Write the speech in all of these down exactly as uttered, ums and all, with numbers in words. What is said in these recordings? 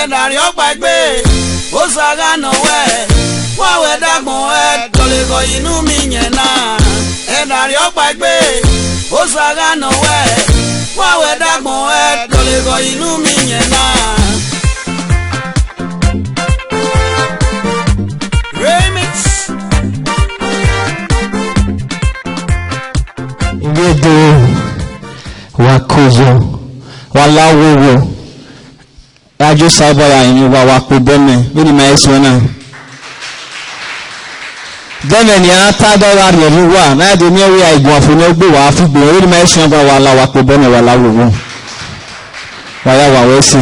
Ẹna rhiọkpaegbe, Osa gha nọ wẹ, wa wẹ dagbọn ẹ, dọlegọ yi unu mi yẹn na. Ẹna rhiọkpaegbe, Osa gha nọ wẹ, wa wẹ dagbọn ẹ, dọlegọ yi unu mi yẹn na. Remix. Iye do, wa kozo, wa la wowo. Ajo Osa ba ya rinmwian uwa, wa kpe obọ nẹ, vbene ima i suẹn na. Dẹmwẹ ne a ta dọ gha rhiẹrhiẹ uwa, ne a do miẹn wẹ a i guan fo ne ọ gbe wa fi gbe, vbene ima i suẹn ba wa la, wa kpe obọ nẹ, wa la wowo. Wa ya wa wẹ ẹse.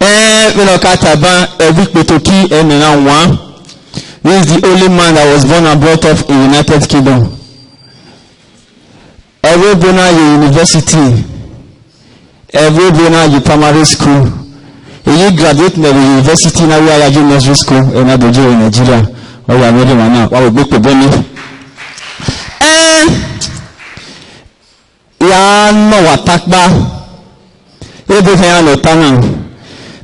Ẹn, vbene ọ ka taba, ẹvbo Ikpotoki ẹmwẹ na wan. This is the only man that was born and brought up in United Kingdom. Ẹvbo ebo na ye university, ẹvbo ebo na ye primary school, I ye graduate nẹ vbe university na, vbe a ya ye nursery school, ẹna do ye vbe Nigeria, ọ ya mwẹ rhie emwa na, wa vbe gbe kpe obọ nẹ. Ẹn, ya nọ wa takpa. Ebo khian ya nọ ta na.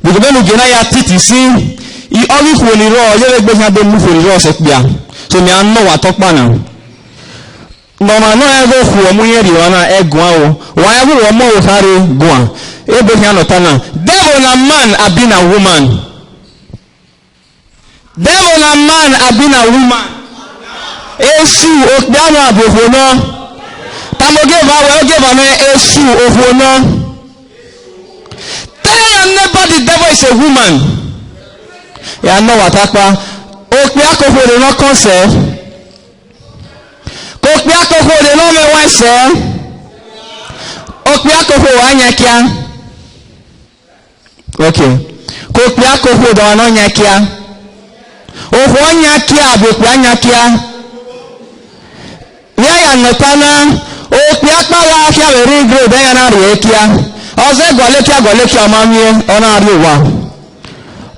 Because vbene u gie na ya titi sin, i, ọ ghi khuo ni rrọọ, ọ yevbe egbe khian do mu khuo ni rrọọ sẹ kpia. So, mẹ a nọ wa tọkpa na. Ne ọmwa nọ rẹn ghe okhuo mu irẹn rrie ọmwa na, ẹ guan o. Wa rẹn ghe uwẹ ọmọ ọvbokhan rre guan. Ebo khian nọ ta na. Devil na man, abi na woman. Devil na man, abi na woman. Esu, okpia nọ, abi okhuo nọ. Tama ogieva wẹ, ogieva mwẹ, Esu, okhuo nọ. Tell your neighbor the devil is a woman. Ya nọ wa takpa. Okpia ke okhuo rre ne ọ kọn sẹ. Ke okpia ke okhuo rre ne ọ mwẹ ẹwaẹn sẹ. Okpia ke okhuo wa yan kia. Okay. Ke okpia ke okhuo da ọmwa ne ọ yan kia. Okhuo ọ yan kia, abi okpia yan kia. Vbe a ya nọ ta na, okpia ọkpa gha khian vbe ring road, iran na rrie kia. Ọ zẹ gualọ ekia, gualọ ekia ọ ma miẹn, ọ na rrie owa.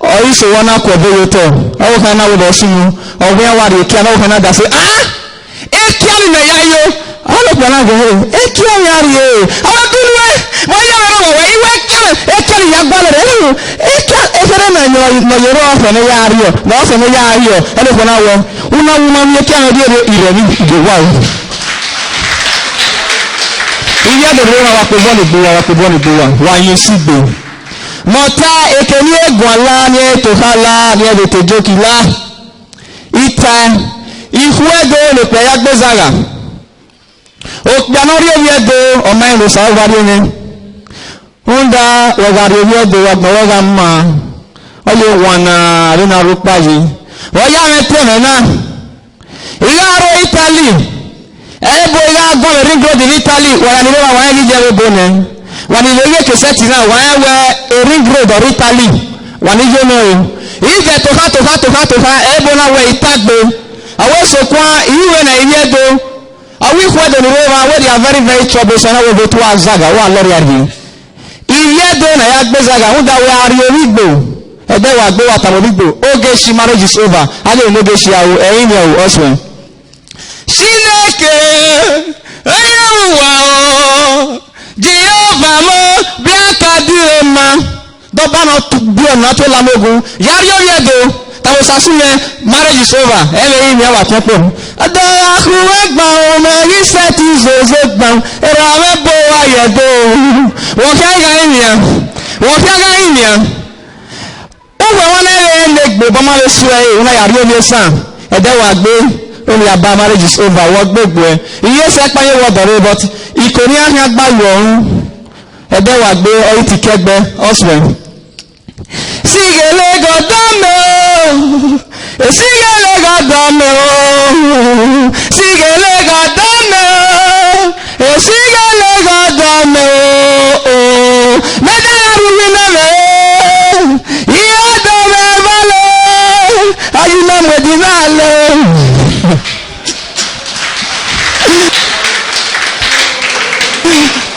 Ọ i sẹ owa na ku ẹbe ye otọ, ọvbokhan na wẹ vbe ọ sunu, ọ wẹ iran wa rrie kia, ne ọvbokhan na da sẹ, ah! Ekia ni mẹ ya yo, ọvbokhan na ghe, ekia ya rrie, ọ wẹ binu ẹ, vbe ọ ya vbe rọvbọ wẹ, I wẹ ekia, ekia ni ya gualọ rẹ, ekia, ekherhe na nọ, nọ ye rrọọ ọfẹ ne ya rriọ, ne ọfẹ ne ya rriọ, ọvbokhan na wẹ, u na wu ma miẹn ekia mwẹ rhie rre, irẹn ni ghe owa o. Ivbi ẹdẹ rre wa kpe obọ ni gbe uwa, wa kpe obọ ni gbe uwa, wa yin esi gbe. Mẹ ọ ta eke ne I guan la, ne I to kha la, ne I vbe to joki la. I tae, ikhuo Ẹdo ne okpia ya gbe zagha. Okpia ne ọ rrie ovbi Ẹdo, ọ ma rẹn ne Osa vbe a rrie mwẹ. Rhunmwuda, wẹ gha rrie ovbi Ẹdo, wa gbẹn wẹ gha ma. Ọ ye wan na, vbene a rhọkpa yi. Vbe ọ ya mwẹ te mwẹ na. I gha rre Italy. Ẹre ebo I gha guan vbe ring road vbe Italy, wa ya ni rre evba, wa rẹn ghi ye ẹvbo ebo nẹ. Wa ni vbe ye cassette na, wa rẹn wẹ ring road ọre Italy. Wa ni ye nẹ o. I vẹ tokha, tokha, tokha, tokha, ẹre ebo na wẹ I tagbe. A wẹ sokpan, I ru vbene I rrie Ẹdo. A wẹ ikhuo Ẹdo ni rre evba, wẹ they are very, very troublesome, na wẹ vbe tu a zagha, wa lọrria rrie. Ivbi Ẹdo na ya gbe zagha, rhunmwuda wẹ a rrie ovbi Igbo. Ẹdẹ wa gbe wa tama ovbi Igbo, oge shi marriage is over. A ghe ne oge shi a ru, ẹ i rinmwian o, ọ suẹn. Chineke, onye uwa o, Jihova mọ, bia ka dire ma. Dọba nọ tu, biẹ na to la mogun, ya rrie ovbi Ẹdo, tama Osasu mwẹ, marriage is over, ẹ vbe rinmwian wa fian kpo. Ọdọ gha khu ẹgban o, mẹ ghi sẹtin zozo gban, erha mwẹ bo wa ye Ẹdo. Vbe ọ khian gha rinmwian, vbe ọ khian gha rinmwian. Uwẹ wan na vbe ne egbe obọ ma vbe suẹ ẹre, u na ya rrie ovbi esan, ẹdẹ wa gbe, ovbi aba, marriage is over, wọ gbe egbe. Iye sẹ ẹkpa ye wọ dọrre, but iko ne iran khian gba ye ọrun, ẹdẹ wa gbe, ọ i ti ke ẹgbẹ, ọ suẹn. Sighele ghe ọdọ mẹ o, esighele ghe ọdọ mẹ o, sighele ghe ọdọ mẹ o, esighele ghe ọdọ mẹ o, mẹ da gha rhie uwu nẹ mwẹ, iye ọdọ mwẹ vale, ayi na mu edi na le.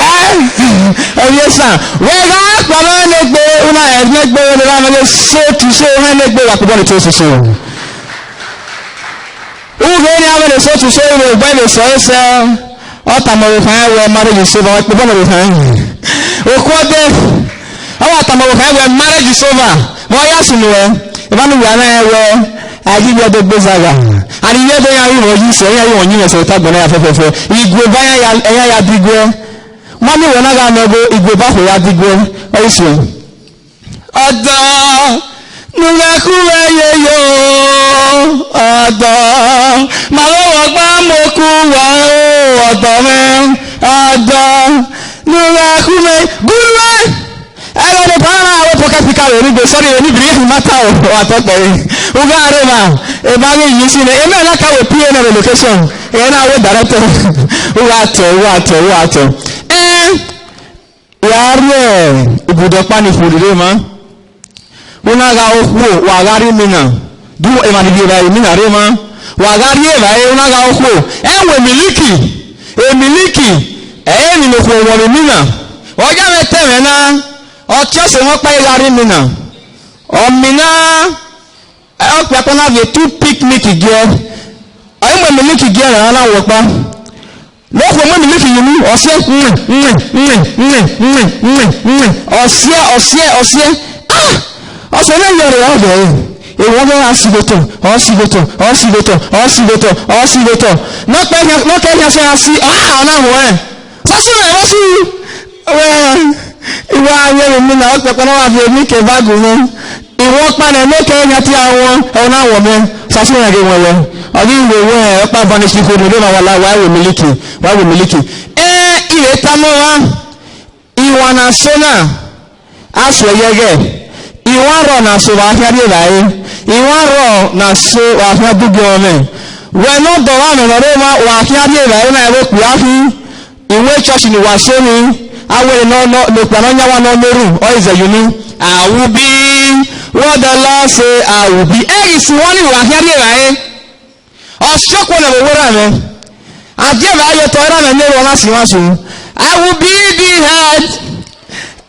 Ovbi esan, wẹ gha kpama ne egbe, u na ẹmwẹ egbe, ne ra mwẹ so tu so, u na ne egbe wa kpobọ ne to soso. U ghe ne a mwẹ ne so tu so, u vbe gbe vbe sẹ ẹsẹ, ọ tama ọvbokhan wẹ marriage is over, wa kpobọ ne ọvbokhan. Okhuo de, Ọ wa tama ọvbokhan wẹẹ, marriage is over. Vbe ọ ya sunu ẹe? Evba ne uwa na rẹn wẹẹ, a i ghi vbe ẹdẹ gbe zagha. And ivbi ẹdẹ iran ghi vbe yi sẹ, iran ghi vbe yi mwẹ sẹ otọ agbọn na ya fẹfẹfẹ. Igueba iran ya, iran ya diguẹ. Ma miẹn wẹ na gha nọ ẹvbo, igueba fo ya diguẹ. Ọ i suẹn. Ọdọ ne u ghẹ khu vbe ye yo, ọdọ, ma vbe wọ gba mu oku wa o, ọdọ mwẹ, ọdọ ne u ghẹ khu vbe. Good night. Ẹghẹ ne Papa na wẹ pocket speaker vbe nigbe, sorry, vbe nigbe, ma ta o, wa tọ kpẹre. U gha rre evba, evba ghi yi si nẹ, emẹ na ka wẹ P A na vbe location, ẹghẹ na wẹ director, u gha tọ, u gha tọ, u gha tọ. Ẹn, ya rrie ibude ọkpa ni fo rre ma. U na gha okhuo, wa gha rrie imina. Du emwa ni rhie evbare imina rre ma. Wa gha rrie evbare, u na gha okhuo. Ẹ wẹ emiliki, emiliki, ẹ i re emwi ne okhuo wọnmwẹ imina. Ọ ya mwẹ ta ẹmwẹ na, ọ tie ọse mwẹ ọkpa i gha rrie imina. Ọ mina, ọkpia ọkpa na viọ two pick milk giẹ. Ọ i mu emiliki giẹ ra na wẹ ọkpa. Ne okhuo mu emiliki ye unu, ọ siẹ, ọ siẹ, ọ siẹ, ọ siẹ. Ah! Ọse ne yọ rre ọdọ ẹre. Ewọ ghe a si vbotọ, ọ si vbotọ, ọ si vbotọ, ọ si vbotọ, ọ si vbotọ. Ne ọ kẹ khian, ne ọ kẹ khian sẹ a si, ah, ọ na huẹn. Sasu mwẹ, vbọ su? Wẹ, I wa yevbe mina, ọkpẹkpẹ na wa viọ emiliki vbe agu mwẹ. Iwẹn ọkpa nẹ, ne ọ kẹ khian tie a wọn, ọ na wọ mẹ. Sasu mwẹ ghe wẹn wẹ. Ọ ghi wẹ wẹ, ọkpa vanish ni kherhe, ne ma wa la, wa wẹ emiliki, wa wẹ emiliki. Ẹ, I vbe tama ọmwa. Iwan ne a so na, a suẹ yẹghẹ. Iwan rrọọ ne a so vbe a khian rrie evbare. Iwan rrọọ ne a so vbe a khian dugie ọmwẹ. Wẹ ne ọ dọghe amwẹ ne ọ rre emwa, wa khian rrie evbare na ẹvbo okpia khin. Iwẹn church ne uwa so ni, a wẹẹ ne ọ, ne okpia ne ọ yan owa ne ọ na erhunmwu, ọ i zẹ ye unu. I will be what the Lord say I will be. Ẹ ghi sẹ iwan ni vbe a khian rrie evbare. Ọ si okuo nẹ vbe owa erha mwẹ. A die evbare ye otọ erha mwẹ ne erha na si iwan su. I will be the head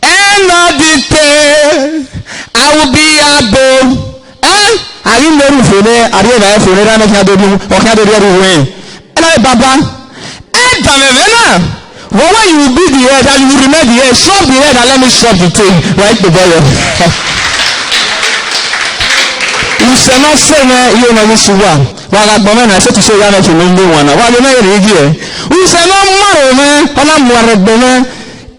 and not the tail. I will be above. Ẹ, a ghi na erhunmwu fo nẹ, a rrie evbare fo nẹ, erha mwẹ khian do rhie, ọ khian do rhie ẹre uwẹ. Ẹ na re baba. Ẹ danmwẹ mwẹ na. Wẹ wẹ you will be the head and you will remain the head. Chop the head and let me chop the tail. Wa i kpe bọyọ. Usẹ ne ọ sẹ mwẹ, iye ne ọ ghi sẹ uwa. Wa gha gbọn mwẹ na, sẹtin so ya mwẹ fi ne u miẹn wan na. Wa vbe mwẹ rhie igiẹ. Usẹ ne ọ ma aro mwẹ, ọ na mu arẹgbẹ mwẹ.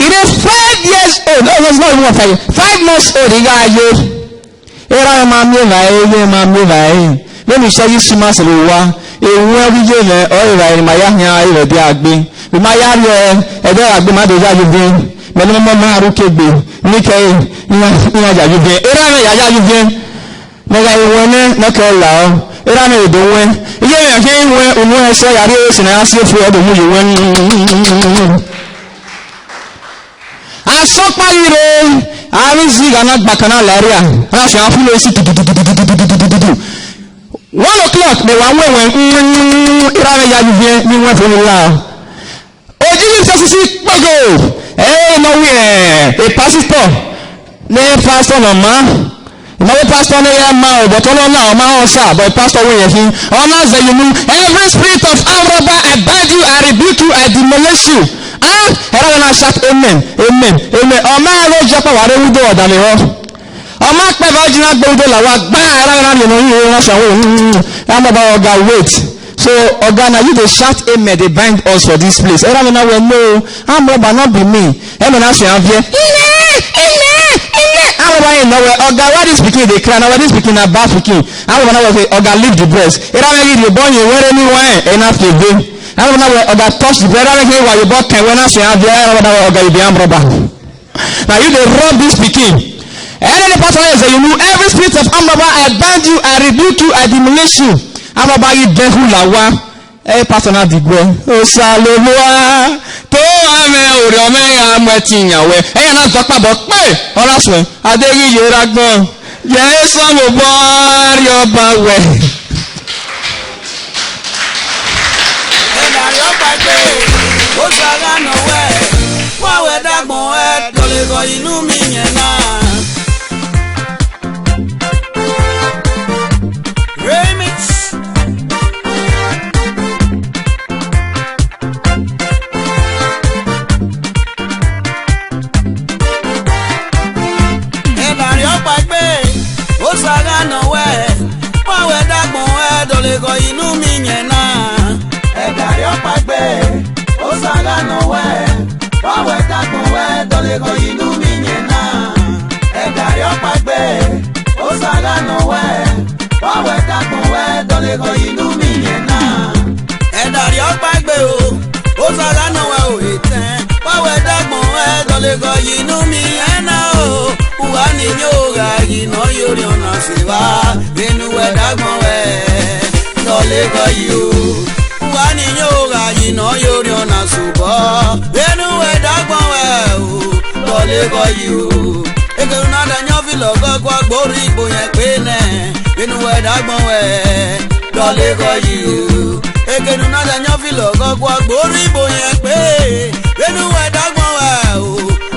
I re five years old. Oh, no, it's not even five. Five months old, I gha ye. Erha mwẹ ma miẹn evbare, iye ma miẹn evbare. Vbene u sẹ yi Christmas vbe owa, ewẹn ọghe iye mwẹ ọre evbare ne ima ya khian ẹre dia gbe. Vbe ima ya rrie ẹdẹ ra gbe, ma do ya ye ubiẹn. Mẹ ne ọmọ ma ru ke gbe, ne I kẹre, iran, iran ya ye ubiẹn. Erha mwẹ ya ya ye ubiẹn. Mẹ gha ye wẹn nẹ, ne ọ kẹ la ọ. Erha mwẹ do wẹn. Iye mwẹ khian i wẹn, unu ẹsẹ ya rrie esi ne a ya si efu, ọ do mu ye wẹn. Asọkpa ghi rre, avbe izigha na gba kan na la ẹre, a na fian filo esi dudududu. One o'clock, mẹ wa wẹn wẹn, erha mwẹ ya ye ubiẹn, ne I wẹn fo ni la. Oji ghi sẹsisi kpogo, ẹ, ne ọ wẹ, e pastor, ne pastor nọ ma. Nọ wẹ pastor ne ya ma o, but ọ nọ na, ọ ma họn sa, but pastor wẹ yẹn khin. Ọ na zẹ ye unu, every spirit of armed robber, I bind you, I rebuke you, I demolish you. Ah, erha mwẹ na shout, amen, amen, amen. Ọ ma ghe oji ọkpa wa rre wu do ọdamwẹ họ. Ọ ma kpẹ vbe ọ ji na gbe udo la wa gba, erha mwẹ na rhie nọ, ọ na sa wẹ, mm, armed robber, Oga, wait. So, Oga, na you dey shout amen, dey bind us for this place. Erha mwẹ na wẹ, no, armed robber no be me. Ẹmwẹ na suẹn viẹ. Amen, amen, amen. Armed robber na wẹ, Oga, why this pikin dey cry? Na wẹ this pikin na bad pikin. Armed robber na wẹ, Oga, leave the breast. Erha mwẹ ghi rhie obọ yin wẹn rre ni wẹn, ẹ na fi egbe. Armed robber na wẹ, Oga, touch the breast. Erha mwẹ ghi wa ye obọ kan, wẹ na suẹn viẹ. Armed robber na wẹ, Oga, you be armed robber. Now you dey rob this pikin. Any pastor wey say, you know, every spirit of armed robber, I bind you, I rebuke you, I demolish you. Armed robber ghi dẹ hu la wa. Ẹ, pastor na diguẹ. Osa lolua, to amẹ orhiọn mwẹ ya mu ẹtin yan wẹ. Ẹ ya na zọ kpabọ kpe, ọ na suẹn. Adeghi ye ra gbọn. Yẹ esọ vbe obọ Arriọba wẹ. Ẹna Arriọba gbe, Osa gha nọ wẹ, wa wẹ dagbọn wẹ, dọlegọ inu mi yẹn na. Remix. Osa gha nọ wẹ, wa wẹ dagbọn wẹ dọlegọ yi unu mi yẹn na. Ẹdarhiọkpaegbe, Osa gha nọ wẹ, wa wẹ dagbọn wẹ dọlegọ yi unu mi yẹn na. Ẹdarhiọkpaegbe, Osa gha nọ wẹ, wa wẹ dagbọn wẹ dọlegọ yi unu mi yẹn na. Ẹdarhiọkpaegbe o, Osa gha nọ wẹ o etẹn, wa wẹ dagbọn wẹ dọlegọ yi unu mi yẹn na o. Uwa ni yẹn ogha yi ne ọ ye orhiọn na sẹ evba, vbene uwẹ dagbọn wẹ dọlegọ yi o. Uwa ni yẹn ogha yi ne ọ ye orhiọn na sẹ obọ, vbene uwẹ dagbọn wẹ o, dọlegọ yi o. Ekene u na da yan ọvin lọghọghọ gborhigbo yẹn kpe nẹ, vbene uwẹ dagbọn wẹ dọlegọ yi o. Ekene u na da yan ọvin lọghọghọ gborhigbo yẹn kpe, vbene uwẹ dagbọn wẹ o,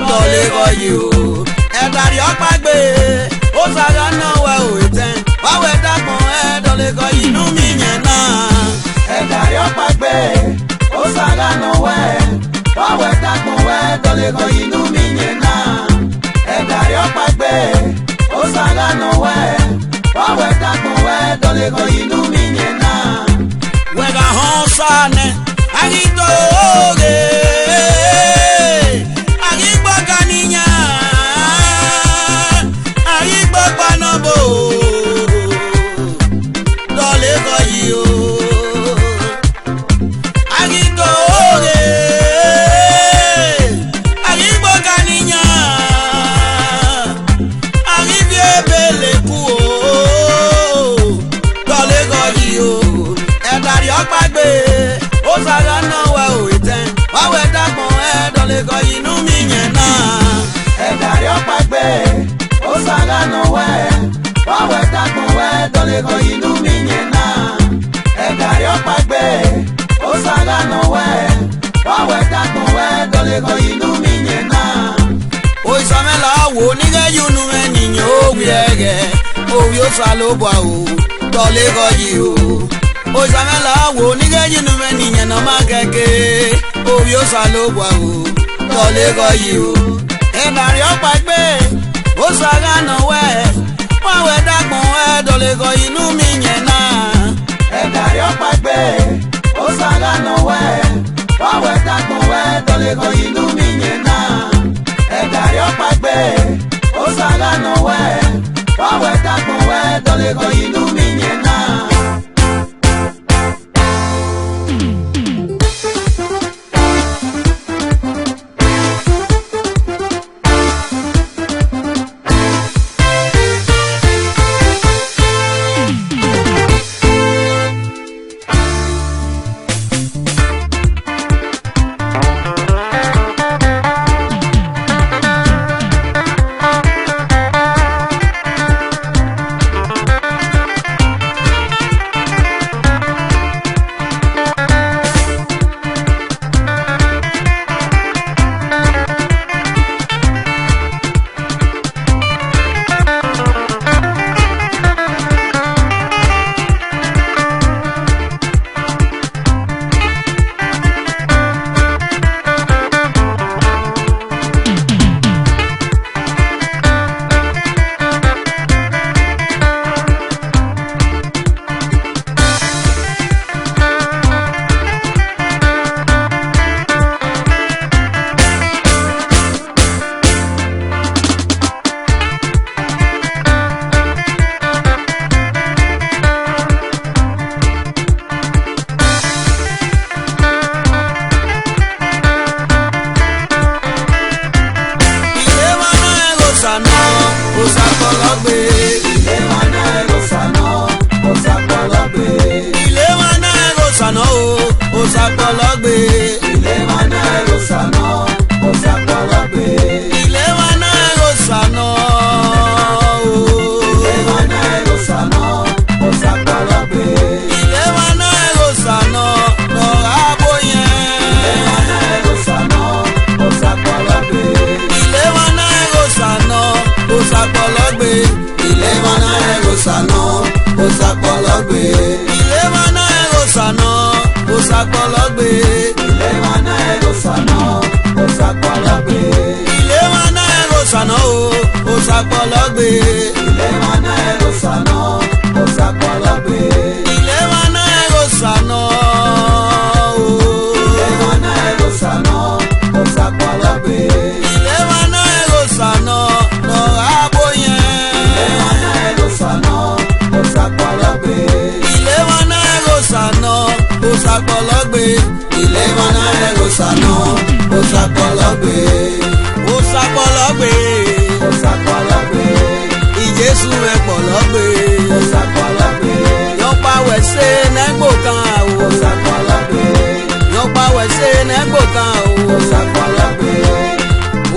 dọlegọ yi o. Ẹdarhiọkpaegbe, Osa gha nọ wẹ o etẹn, wa wẹ dagbọn wẹ dọlegọ yi unu mi yẹn na. Ẹdarhiọkpaegbe, Osa gha nọ wẹ, wa wẹ dagbọn wẹ dọlegọ yi unu mi yẹn na. Ẹdarhiọkpaegbe, Osa gha nọ wẹ, wa wẹ dagbọn wẹ dọlegọ yi unu mi yẹn na. Wẹ gha họn Osa nẹ, a ghi do ghe, a ghi gbe ọga ne iyan, a ghi gbe ọgba ne ọbo, dọlegọ yi o. A ghi do ghe, a ghi gbe ọga ne iyan, a ghi viọ ebele ku o, dọlegọ yi o. Ẹdarhiọkpaegbe, Osa gha nọ wẹ o etẹn, wa wẹ dagbọn wẹ dọlegọ yi unu mi yẹn na. Ẹdarhiọkpaegbe, Osa gha nọ wẹ, wa wẹ dagbọn wẹ dọlegọ yi unu mi yẹn na. Ẹdarhiọkpaegbe, Osa gha nọ wẹ, wa wẹ dagbọn wẹ dọlegọ yi unu mi yẹn na. Osa mwẹ la wo ne I ghẹ ye unu mwẹ ni yẹn ovbi ẹghẹ, ovbi Osanobua o, dọlegọ yi o. Osa mwẹ la wo ne I ghẹ ye unu mwẹ ni yẹn ne ọ ma kẹke, ovbi Osanobua o, dọlegọ yi o. Ẹdarhiọkpaegbe, Osa gha nọ wẹ, wa wẹ dagbọn wẹ dọlegọ yi unu mi yẹn na. Ẹdarhiọkpaegbe, Osa gha nọ wẹ, wa wẹ dagbọn wẹ dọlegọ yi unu mi yẹn na. Ẹdarhiọkpaegbe, Osa gha nọ wẹ, wa wẹ dagbọn wẹ dọlegọ yi unu mi yẹn na. Ilemana ẹghosa nọ, Osa kpọlọ gbe. Ilemana ẹghosa nọ, Osa kpọlọ gbe. Ilemana ẹghosa nọ o, Osa kpọlọ gbe. Ilemana ẹghosa nọ, Osa kpọlọ gbe. Ilemana ẹghosa nọ o. Ilemana ẹghosa nọ, Osa kpọlọ gbe. Ilemana ẹghosa nọ, nọ gha bo yẹn. Ilemana ẹghosa nọ, Osa kpọlọ gbe. Ilemana ẹghosa nọ, Osa kpọlọ gbe. Ilemana ẹghosa nọ, Osa kpọlọ gbe. Ilemana ẹghosa nọ, Osa kpọlọ gbe. Ilemana ẹghosa nọ, Osa kpọlọ gbe. Ilemana ẹghosa nọ o, Osa kpọlọ gbe. Ilemana ẹghosa Kpọlọgbe, ilẹ emwa na rẹn Osa nọ, Osa kpọlọgbe. Osa kpọlọgbe, Osa kpọlọgbe. Jesu mwẹ kpọlọgbe. Osa kpọlọgbe. Yọkpa wẹ se nẹ gbokan o. Osa kpọlọgbe. Yọkpa wẹ se nẹ gbokan o. Osa kpọlọgbe.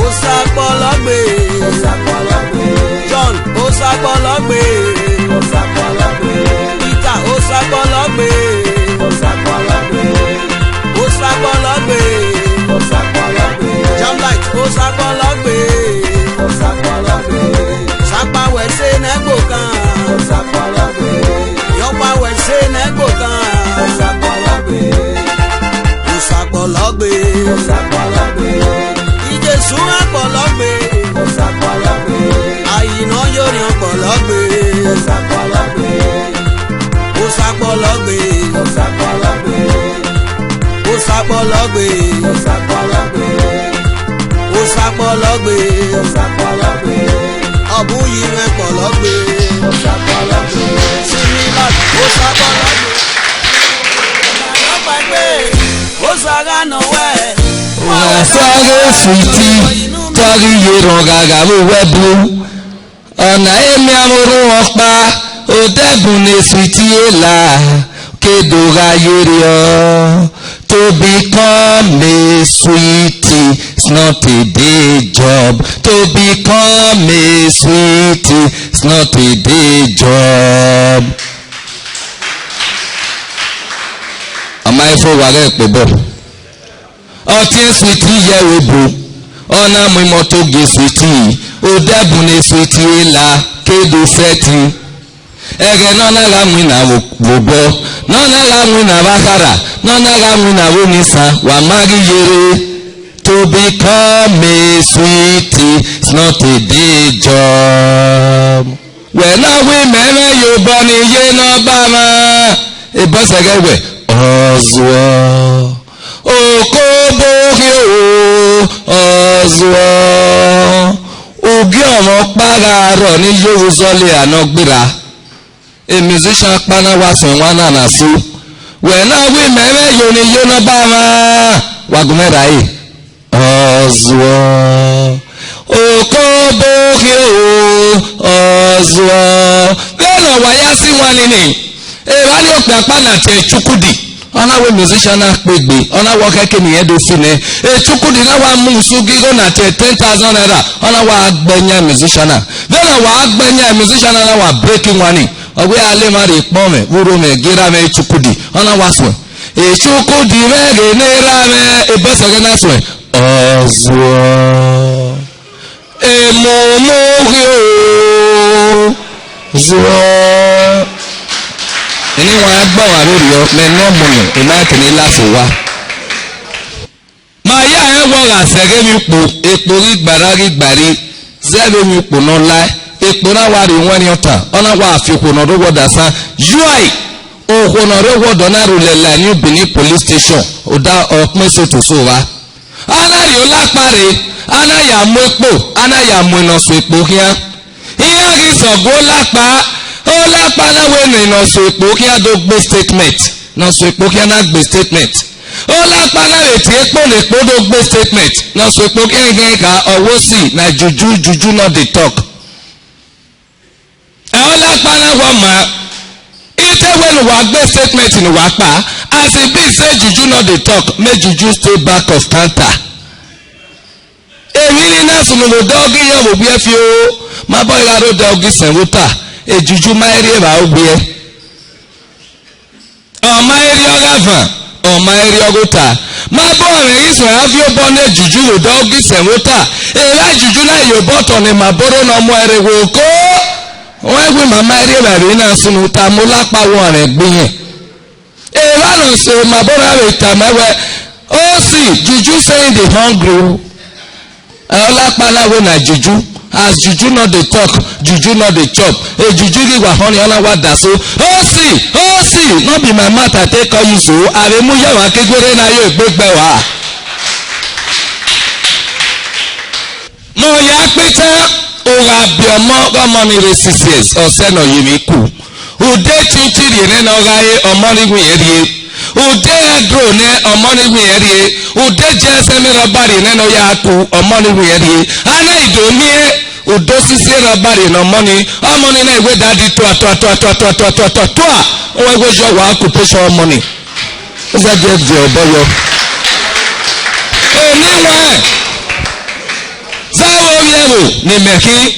Osa kpọlọgbe. Osa kpọlọgbe. John, Osa kpọlọgbe. Osa kpọlọgbe. Peter, Osa kpọlọgbe. Osa kpọlọgbe. Osa kpọlọgbe. Osa kpọlọgbe. Jamlight, Osa kpọlọgbe. Osa kpọlọgbe. Sakpa wẹ se nẹ gbokan. Osa kpọlọgbe. Yọkpa wẹ se nẹ gbokan. Osa kpọlọgbe. Osa kpọlọgbe. Osa kpọlọgbe. Jesu a kpọlọgbe. Osa kpọlọgbe. Ayi ne ọ ye orhiọn kpọlọgbe. Osa kpọlọgbe. Osa kpọlọgbe. Osa kpọlọgbe. Osa kpọlọgbe. Osa kpọlọgbe. Osa kpọlọgbe. Osa kpọlọgbe. Ọ bu uyi mwẹ kpọlọgbe. Osa kpọlọgbe. Simi la, Osa kpọlọgbe. Osa gha nọ wẹ. Wa sa ghe Sweety, te ọ ghi ye rhọn ghagha vbe uwu ẹbu. Ọna emianmwẹ orhunmwu ọkpa, odẹbun ne Sweety la, ke do gha ye rriọ. To become a Sweety is not a day job. To become a Sweety is not a day job. Ọ ma i fo wa ghẹ kpe obọ. Ọtiẹn Sweety ye ẹvbo ebo, ọ na mu imọto gie Sweety, odẹbun ne Sweety la, ke do sẹtin. Ẹghẹ ne ọ na gha winna vbe obọ, ne ọ na gha winna vbe akhara, ne ọ na gha winna vbe onisan, wa ma ghi yerre. To become a Sweety is not a day job. Wẹ na wẹ imẹ mwẹ ye obọ ne I ye ne ọ ba mwa. Ebọ sẹ ghẹ wẹ, ọ zuọ. Okobo khian o, ọ zuọ. Ugie ọmwa ọkpa gha rrọọ ne I yo vbe uzọla ne ọ gberra. E musician ọkpa na wa suẹn wan na na su. Wẹ na wẹ imẹ mwẹ ye ne I ye ne ọ ba mwa. Wa gu mwẹ ra ẹre. Ọ zuọ. Okobo khian o, ọ zuọ. Vbene ọ wa ya si wan nini, evba ni okpia ọkpa na tie Chukwudi. Ọ na wẹ musician na kpegbe, ọ na wẹ ọ khẹke ne irẹn do fi nẹ. Chukwudi na wa mu usu ghe igho na tie ten thousand naira, ọ na wa gbe yan musician na. Vbene ọ wa gbe yan musician na, na wa break wan ni. Ọ wẹ a le emwa rhie ekpọnmwẹ, vbe urhomwẹ, gie erha mwẹ Chukwudi, ọ na wa suẹn. Chukwudi mwẹ ghe ne erha mwẹ, ebọ sẹ ghẹ na suẹn. Ọ zuọ. Emomo ghi o, zuọ. Eni wa gba wa rhorhiọ, mẹ ne ọmọ nẹ, I ma tene last owa. Ma ya rẹn wẹ ọ gha sẹ ẹghẹ emwi ukpo, ekpo ghi gbarra ghi gbarri, zẹ vbe emwi ukpo ne ọ lae, ekpo na wa rrie iwẹnrẹn ọtan, ọ na wa fi okhuo ne ọ rre owa ọdọ asan, yuai, okhuo ne ọ rre owa ọdọ na rhulẹ la New Benin Police Station, ọda ọkpẹn eso to so vba. A na rhie olakpa rre, a na ya mu ekpo, a na ya mu ne ọ so ekpo khian. Iran ghi sẹ ọgua olakpa, olakpa na wẹ ne ne ọ so ekpo khian do gbe statement, ne ọ so ekpo khian na gbe statement. Olakpa na vbe tie ekpo ne ekpo do gbe statement, ne ọ so ekpo khian ghe kha, ọ wẹ osi na juju, juju no dey talk. Ẹ olakpa na wẹ ọ ma, I te wẹ ne uwa gbe statement ne uwa kpa, as e be say juju no dey talk, make juju stay back of counter. Emwi ni na sunu vbe odẹ ọghe irẹn vbe owiẹ fi o, ma bọ gha rre odẹ ọghe isẹn vbe ota, e juju ma i rri evba owiẹ. Ọ ma i rri ọghe avan, ọ ma i rri ọghe ota. Ma bọ mwẹ ghi suẹn a viọ obọ ne juju vbe odẹ ọghe isẹn vbe ota, evba juju na ye obọ otọ ne ma boro ne ọ mu ẹre vbe oko. Wẹ wẹ ma ma i rri evba vbe na sunu tama olakpa wẹ ọnrẹn gbe irẹn. Evba ne ọ so ma boro na vbe tama wẹ, osi, juju say in the hungry o. Olakpa na wẹ na juju, as juju no dey talk, juju no dey chop. E juju ghi wa họn ni, ọ na wa da so. Osi, osi, no be my mouth I take call you so, a vbe mu ye ọmwa ke gwerre na yo egbe gbe wa. Ne ọ ya kpita, u gha biẹ ọmọ, ọmọ ni rre six years, ọ sẹ ne ọ ye emwi ku. Ude chinchin rhie nẹ ne ọ gha re, ọmọ ni wẹ irẹn rrie. Ude ẹdro nẹ ọmọ ni win ẹn rrie, ude jẹ ẹsẹmẹ rọ ba rrie nẹ ne ọ ya ku ọmọ ni win ẹn rrie. A na i do miẹn ude osisi rọ ba rrie ne ọmọ ni, ọmọ ni na i wẹ dadi tua tua tua tua tua tua tua tua tua, ọ wẹ wẹ yọ wa occupation ọmọ ni. Esa je je ọbọ yọ. Eni wẹ, zẹ vbe ovbi ẹvbo ne imẹ khin,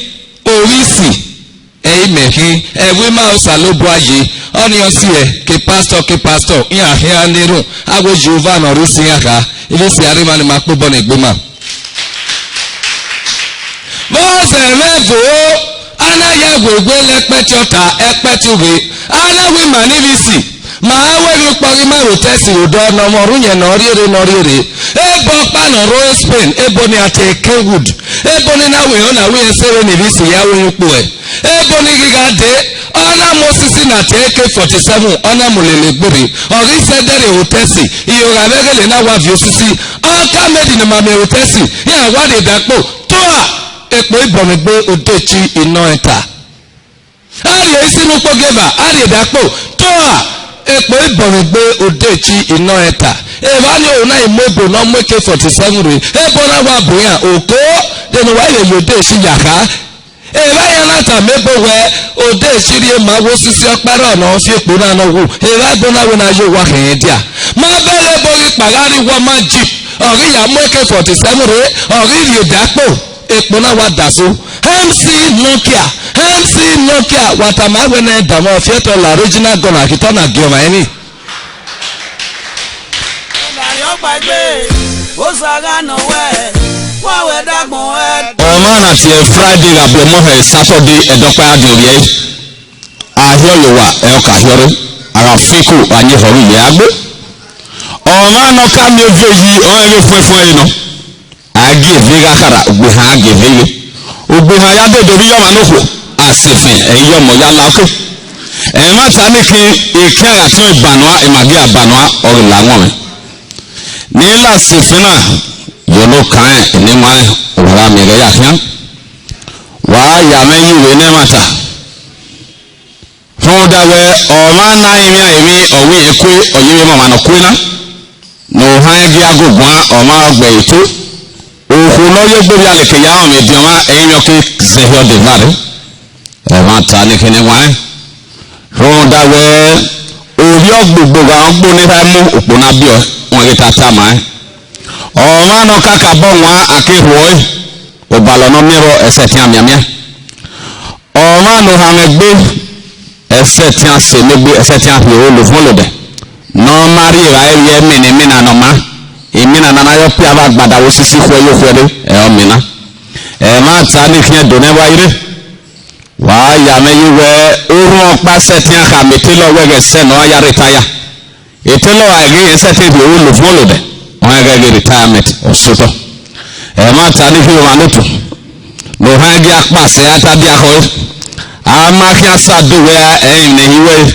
ovbi isi, ẹ i mẹ khin, ẹvbo ima Osanobua ye, ọnii ọ si ẹe, ke pastor, ke pastor, iran khian ne erhunmwu, a wẹ Jihova ne ọ rre isi iran kha, ivbi isi a rre emwa ni ma kpe obọ ne egbe ima. Vbọzẹ mwẹ vo, a na ya wewe lẹ ẹkpẹti ọta, ẹkpẹti ughe, a na wẹ ima ni ivbi isi, ma a wẹ ghe ukpọghi ima vbe otọ ẹse odọ ne ọ mwẹ ọrhuẹn ne ọ rhiere ne ọ rhiere, ebe ọkpa ne ọ rre Spain, ebo ne a tie Kenwood, ebo ne na wẹ ehọ na wẹ irẹn sẹ vbene ivbi isi ya ru ukpo ẹe. Ebo ni ghi gha dee, ọ na mu osisi ne a tie A K forty-seven, ọ na mu lele egbe rre, ọ ghi sẹ ẹdẹ rrie otọ ẹse, iyogha vbe ẹghẹ ne na wa viọ osisi, ọ ka mẹ di ne ma miẹn otọ ẹse, iran wa rhie ẹdẹ akpo, tua, ekpo ibọmwegbe odechi inọ ẹn ta. A rhie isi ne ukpogeba, a rhie ẹdẹ akpo, tua, ekpo ibọmwegbe odechi inọ ẹn ta. Evba ni oro na i mu ebo ne ọ mu A K forty-seven rre, ebo na wa bu iran oko, de ne uwa vbe ye odechi ya kha. Evba iran na tama ebo wẹẹ, odechi rhie ma wẹ osisi ọkpa rrọọ ne ọ fi ekpo na nọ wu. Evba ebo na wẹ ne a ye owa khẹn dia. Ma bẹghe ebo ghi kpagha rrie uwu ọma jeep, ọ ghi ya mu A K forty-seven rre, ọ ghi rhie ẹdẹ akpo, ekpo na wa dasu. M C Nokia, M C Nokia, wa tama wẹ ne danmwẹ ọfiẹtọ la original gun na khitọ na gie ọmwa emwi. Ọmọ na tie Friday gha bu ọmọ hẹ Saturday, ẹdọkpa ya diọn rhie. A hiọ ye owa, ẹ ọ ka hiọ rre. A gha fi ku, a yin ehọ vbe iyẹ agbo. Ọmwa ne ọ ka miẹn ove yi, ọnrẹn vbe fuẹnfuẹn ẹre nọ. A gie eve gha kharha, ugbehan a gie eve ghe. Ugbehan ya dede ovbi iyọmwa ne okhuo, a sẹ efẹn, ẹ i ya ọmọ ya la oke. Ẹmwata ni khin, ekian gha tiọn ibanua, ima ghi a banua, ọ ghi la wọn mwẹ. Ne I la sẹ efẹn na, ye ono kan rẹn, eni wanrẹn, wa gha miẹn ghẹ ya khian. Wa ya mwẹ yi vbe ne ẹmwata. Rhunmwuda wẹẹ, ọmwa na rinmwian emwi, ọ wẹ irẹn kue, ọ ye vbe ọmwa ne ọ kue na. Ne ohan ẹn gie agoguan, ọmwa ọgbe ẹre to. Okhuo ne ọ ye egbe vbe aleke ya rọnmwẹ ediọn mwa, ẹrinmwi ọ ke zẹ ehia ọdeva rre. Ẹmwata ni khin ne wanrẹn. Rhunmwuda wẹẹ, ovbi ọgbogbo gha rẹn ogbo ne erha mu, okpo na biẹ ọẹn, wọn ghi ta tama ẹn. Ọmwa ne ọ kakabọ wan, a ke rhuọ ẹre, obalọ ne ọ miẹn vbọ, ẹsẹtian mianmian. Ọmwa ne ohanmwẹ gbe, ẹsẹtian sẹ ne egbe, ẹsẹtian rhie oro lofun lodẹ. Ne ọ ma rhie evbare vbe imina imina ne ọ ma, imina ne a na yọ pia vbe agbada vbe osisi khuẹ ye okhuẹ rre, ẹ ọ mina. Ẹmwata ni khian do nẹ wa i rre. Wa ya mwẹ yi wẹẹ, orhunmwu ọkpa sẹtin a khama Etelọ wẹẹ ẹghẹ sẹ ne ọ ya retire. Etelọ gha ghe rẹn sẹtin rhie oro lofun lodẹ, ọ rẹn ghẹ ghe retirement, ọ sotọ. Ẹmwata ni khin ọmwa ne otu, ne ohan gie akpa sẹ a ta dia khọe. A ma khian sa do wẹẹ ẹrinmwi ne hin wẹẹ,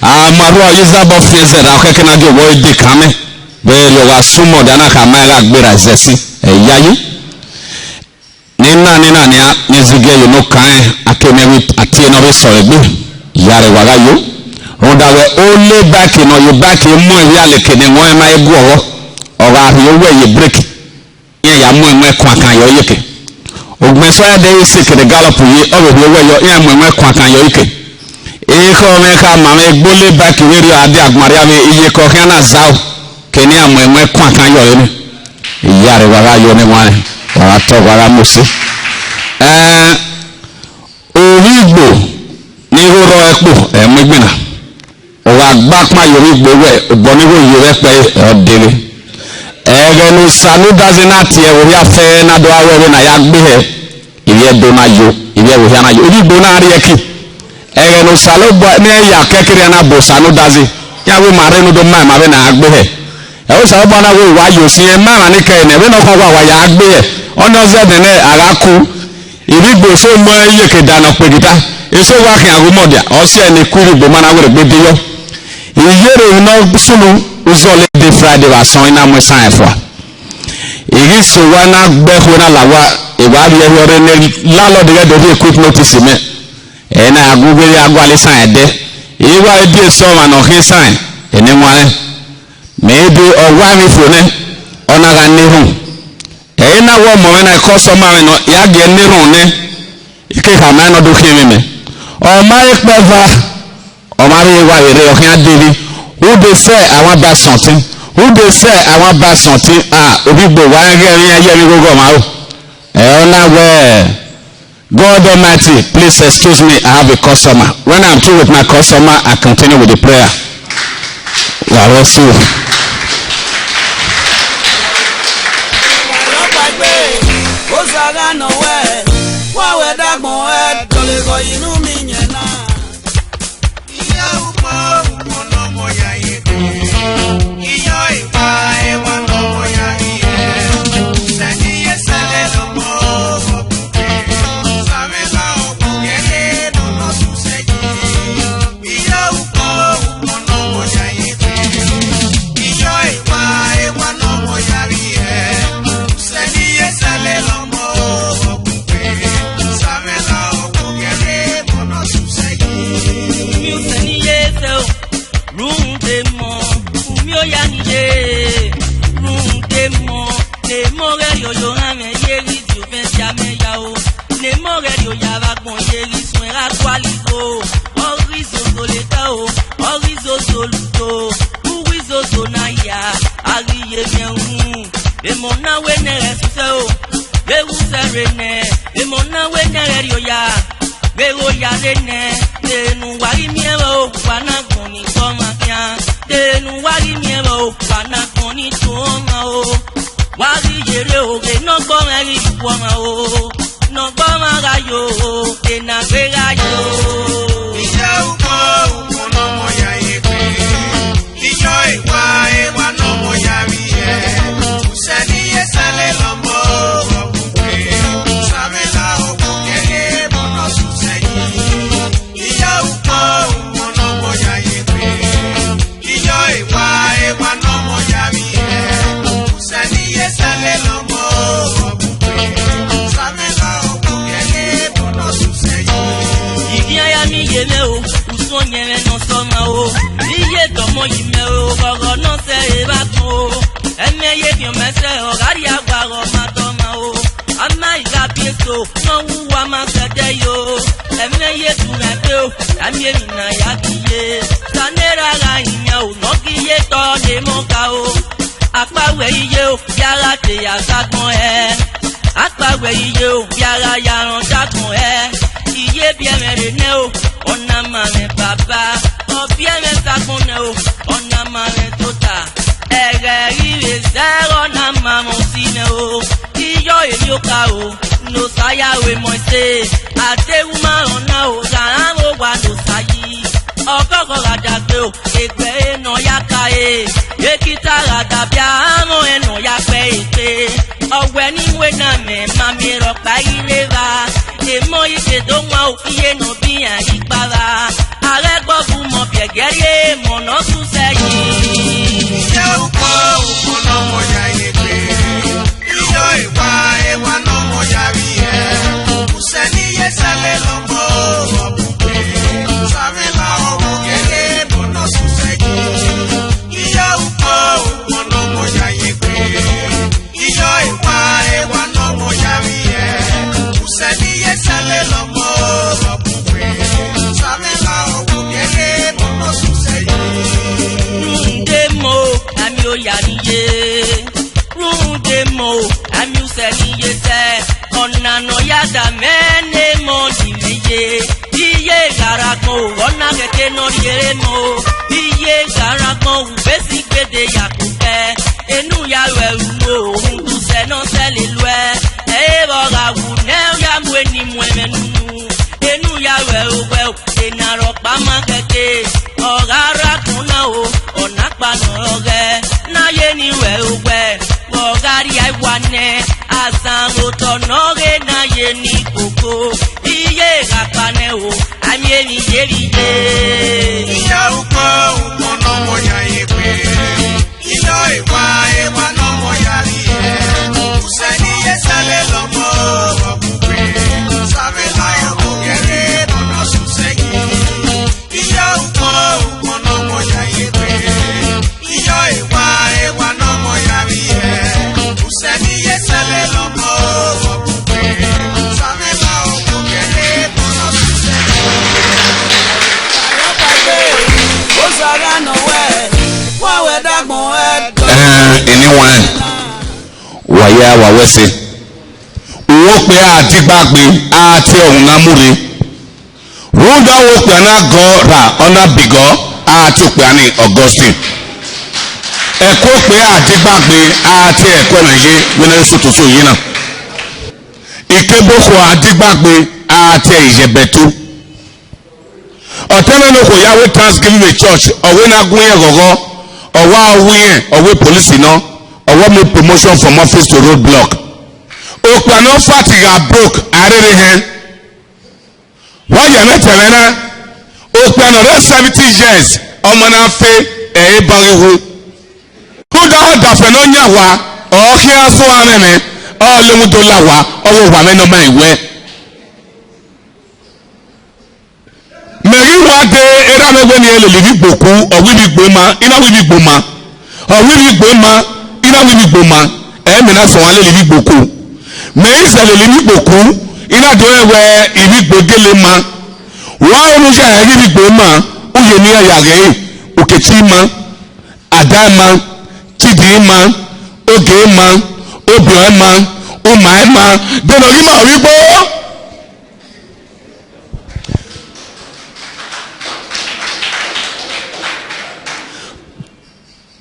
a ma rhua ye izabọ fiẹn zẹ ra khẹke na gie owẹ de kan mẹ, vbe erriọ wa sumọ dia na khama ẹn gha gberra zẹ ẹse, ẹ yayi. Ne I na, ne I na nian, ne I zigẹ ye ne ọ kan rẹn, a ke miẹn vbe a tie ne ọ vbe sẹ ọre egbe, ya rre wa gha yo. Rhunmwuda wẹẹ, ole bike ne ọ ye bike mu ẹn vbe aleke ne ẹmwẹ ọnrẹn ma he guọghọ, ọ gha rhie owẹ ye brake, iran ya mu ẹmwẹ kuankan yọ iyeke. Ugbẹn sẹ ọ ya dẹ isi kere gallop ye, ọ vbe rhie owẹ yọ, iran mu ẹmwẹ kuankan yọ iyeke. Ekhọe mwẹ khama mwẹ egbe ole bike vberriọ a dia agbọn rria vbe iyeke ọ khian na zao. Ke ne iran mu ẹmwẹ kuankan yọ ẹre nẹ, iyare wa gha yo ne wanrẹn, wa gha tọ, wa gha mose. Ẹn, ovbi Igbo ne igho rrọọ ẹkpo, ẹ mu egbinna. Ọ gha gba akpan ye ovbi Igbo wẹ obọ ne igho ye vbe ẹkpẹre, ọ deghe. Ẹghẹ ne Osanudazi na tie ẹvbo hia fẹ na do gha wẹ vbene a ya gbe hẹ, ivbi Ẹdo na yo, ivbi ẹvbo hia na yo, ivbi Igbo na rrie ẹki. Ẹghẹ ne Osanobua ne ya kẹkẹrẹ na bu Osanudazi, iran wẹ ma rre ne u do ma emwa vbene a gbe hẹ. Ẹ, Osanobua na wẹ wa yo sin, ẹ ma emwa ni kẹ nẹ, vbene ọ khọn wa, wa ya gbe hẹ. Ọnii ọ zẹdẹ nẹ a gha ku. Ivbi Igbo eso mu iyeke da ne ọ kpe gita. Eso wa khian ghu mọ dia, ọ si ẹe ne ku ivbi Igbo ma na werriegbe de yọ. Iyerre ne ọ sunu, uzọla de Friday vbe asọn, I na mu esan ẹn fua. I ghi sẹ owa na gbe ẹkhuẹ na la owa, I wa rhie ẹre ọre ne landlord ghẹ do rhie quick notice mẹ. Ẹ na ya gu vbe ya gualọ esan ẹdẹ. I wa die sẹ ọmwa ne ọ khian esan, eni wanrẹn, Maybe ọ wa emwi fo nẹ, ọ na gha na erhunmwu. Ẹ i na wẹ ọmọ mwẹ na, customer mwẹ nọ, ya gie ne erhunmwu nẹ, I ke khama ẹn ne ọ do khian emwi mẹ. Ọ ma re kpẹ eva, ọ ma rhie wa vbe rre, ọ khian dee vbe. Who dey sell, I wan buy something. Who dey sell, I wan buy something. Ah, ovbi igbo wa rẹn ghẹ emwi iran ye emwi igho ọmwa ro. Ẹ ọ na wẹ, God Almighty, please excuse me, I have a customer. When I'm through with my customer, I continue with the prayer. You are resting. Ọlọ́pàá gbé, ó sara nọ wẹ, wọ́n wẹ dàgbọ́n ẹ, tọ́lẹ̀ kọ inú mi yẹn náà. Iyọ ukpo, ukpo nọ mọ ya ye. Iyọ iwa, iwa nọ mọ ya ye. Sẹni ye sẹlẹ lọ mọ. Rhunmwuda emọ, u miẹn oya ni ye. Rhunmwuda emọ, ne emọ ghẹ rhie oya ohanmwẹ ye ghi die ovẹn dia mẹ ya o. Ne emọ ghẹ rhie oya vbe agbọn ye ghi suẹn gha gualọ igho. Ọ ghi zozo leta o, ọ ghi zozo ludo, u ghi zozo na ya, a ghi ye miẹn uhunmwu. Emọ na wẹ ne ghẹ sẹ o, vbe ghẹ usẹ rre nẹ, emọ na wẹ ne ghẹ rhie oya. Vbe ghe oya rre nẹ, de ne uwa ghi miẹn vbe o, wa na gbọn ni tọ ọmwa khian. De ne uwa ghi miẹn vbe o, wa na gbọn ni tọ ọmwa o. Wa ghi yerre oghe ne ọgbọ mwẹ ghi wu ọmwa o. Ne ọgbọ mwẹ gha yo, de ne a gbe gha yo. Iyọ ukpo, ukpo nọ mọ ya ye egbe. Iyọ ewa, ewa nọ mọ ya vbiẹ. Usẹ ne iye sẹlẹ lọmọ ọkpukpe. Samẹ la ọkpukpe, mọ nọ susẹ yi. Iyọ ukpo, ukpo nọ mọ ya ye egbe. Iyọ ewa, ewa nọ mọ ya vbiẹ. Usẹ ne iye sẹlẹ lọmọ ọkpukpe. Samẹ la ọkpukpe, mọ nọ susẹ yi. Igian ya mi ye mẹ o, usun ọyẹnmwẹ nọ sọ ọmwa o. Iye tọmọ yi mẹ o, ghọghọ nọ sẹ evba tọn o. Ẹmwẹ ye khian mẹ sẹ, ọ gha rhie awa ghọ ma tọ ọmwa o. A ma i gha biẹ eso, ne ọ wu uwa ma sẹ ẹdẹ yo. Ẹmwẹ ye tu mwẹ ẹdẹ o, a miẹn emwi ne a ya gie iye. Sane ra gha yin yan o, ne ọ gie iye tọ ne emọ ga o. Akpa wẹ iye o, ya gha te ya sa agbọn hẹ. Akpa wẹ iye o, ya gha ya rẹn ọta agbọn hẹ. Iye biẹ mwẹ rre nẹ o, ọ na ma mwẹ baba. Ọ biẹ mwẹ sa agbọn nẹ o, ọ na ma mwẹ tota. Ẹghẹ i vbe zẹ ẹghẹ ọ na ma mwẹ osi nẹ o. Iyọ emwi oka o, ne Osa ya ru emọ ẹse. Adeghuma rọn na o, gha rhan vbe owa ne Osa yi. Ọkọkọ gha dagbe o, egbe ẹre ne ọ ya ka e. Ekita gha da bia, amọ ẹn ne ọ ya kpẹ egbe. Ọ wẹ ne I mu ena mẹ, ma miẹn rhọkpa i rre evba. Emọ i ke do wan o, iye ne ọ bian i kpa vba. A ghẹ gbọ gu mọ biẹ gẹrriẹ, emọ ne ọ susẹ yi. Iye ukpo, ukpo nọ mọ ya ye egbe. Iyọ ewa, ewa nọ mọ ya vbiẹ. Usẹ ne iye sẹlẹ lọmọ ọkpukpe. Samẹ la ọkpukpe, mọ nọ susẹ yi. Iyọ ukpo, ukpo nọ mọ ya ye egbe. Iyọ ewa, ewa nọ mọ ya vbiẹ. Usẹ ne iye sẹlẹ lọmọ ọkpukpe. Samẹ la ọkpukpe, mọ nọ susẹ yi. Rhunmwuda emọ, a miẹn oya ni ye. Rhunmwuda emọ o, a miẹn usẹ ne iye sẹ. Ọna ne ọ ya da mẹ ne emọ ni mwẹ ye. Iye gha rre agbọn o, ọ na khẹke ne ọ rhie ẹre emọ o. Iye gha rre agbọn o, vbe si gbede ya koko ẹe. Enu ya ru ẹre unu o, rhunmwuda usẹ ne ọ sẹ lele uẹ. Ẹ i vbe ọ gha wu nẹ, ọ ya mu eni mu ẹmwẹ nunu. Enu ya ru ẹre owẹ o, ena rhọkpa ma khẹke. Ọ gha rre agbọn na o, ọ na kpa nọ rọghẹ, na ye ni ru ẹre owẹ. Vbe ọ gha rhie ẹwa nẹ, azan vbe otọ ne ọ ghe na ye ni koko. Iye gha kpa nẹ o, a miẹn emwi ye vbiye. Iyọ ukpo, ukpo nọ mọ ya ye egbe. Iyọ ewa, ewa nọ mọ ya vbiẹ. Usẹ ne iye sẹlẹ lọmọ ọkpukpe. Samẹ la ọkpukpe, mọ nọ susẹ yi. Iyọ ukpo, ukpo nọ mọ ya ye egbe. Iyọ ewa, Wa ya wa wẹ ẹse. Uwu okpia a digbagbe, a tie ọhun na mu rre. Rhunmwuda uwu okpia na gọ ra, ọ na bigọ, a tie okpia ni Augustine. Ẹko okpia a digbagbe, a tie ẹko ẹmwẹ ye, vbene ọ sotoso ye na. Ikebokhuo a digbagbe, a tie Iyẹbẹtu. Ọtẹn mwẹ ne okhuo ya wẹ Thanksgiving vbe church, ọ wẹ na gu irẹn ghọghọ, ọ wa wu irẹn, ọ wẹ police nọ, ọ wa mu promotion from office to road block. Okpia ne ọ fat gha broke, a rherhe hẹn. Wa ya mwẹ tẹmwẹ na, okpia ne ọ rre seventy years, ọmọ na fe, ẹ i re eba ghi wu. Rhunmwuda ọdafẹn ne ọ yan owa, ọ khian sẹ owa mwẹ mwẹ, ọ lele do la owa, ọ wẹ owa mwẹ ne ọ ma i wẹ. Mẹ ghi wa de erha mwẹ wẹ ne irẹn lele ivbi igbo ku, ọ wẹ ivbi igbo ma, I na wẹ ivbi igbo ma, ọ wẹ ivbi igbo ma, I na wẹ ivbi igbo ma, ẹ mẹ na sẹ ọmwa lele ivbi igbo ku. Mẹ i sẹ lele ivbi igbo ku, I na do rẹn wẹ ivbi igbo gele ma. Wa ru ya ẹre ghi ivbi igbo ma, u ye ne iran ya ghe, Ukechi ma, Ada ma, Chidi ma, Oge ma, Obiọn ma, Uma ma, de ne ọ ghi ma ovbi igbo.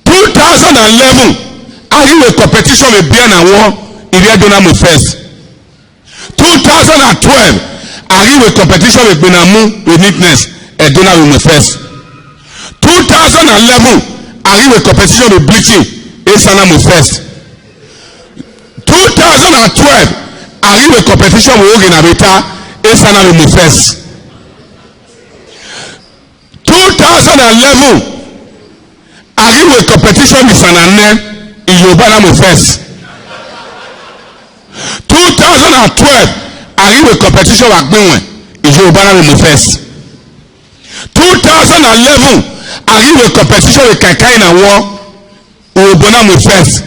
Two thousand and eleven, a ghi wẹ competition vbe biẹ na wọ, ivbi Ẹdo na mu first. Two thousand and twelve, a ghi wẹ competition vbe egbe na mu vbe neatness, Ẹdo na vbe mu first. Two thousand and eleven, a ghi wẹ competition vbe bleaching, Esa na mu first. Two thousand and twelve, a ghi wẹ competition vbe oghe na vbe ta, Esa na vbe mu first. Two thousand and eleven, a ghi wẹ competition vbe isan na nẹ, Iyoruba na mu first. Two thousand and twelve, a ghi wẹ competition vbe agbinwẹn, Iyoruba na vbe mu first. Two thousand and eleven, a ghi wẹ competition vbe kaikai na wọ, Urhobo na mu first.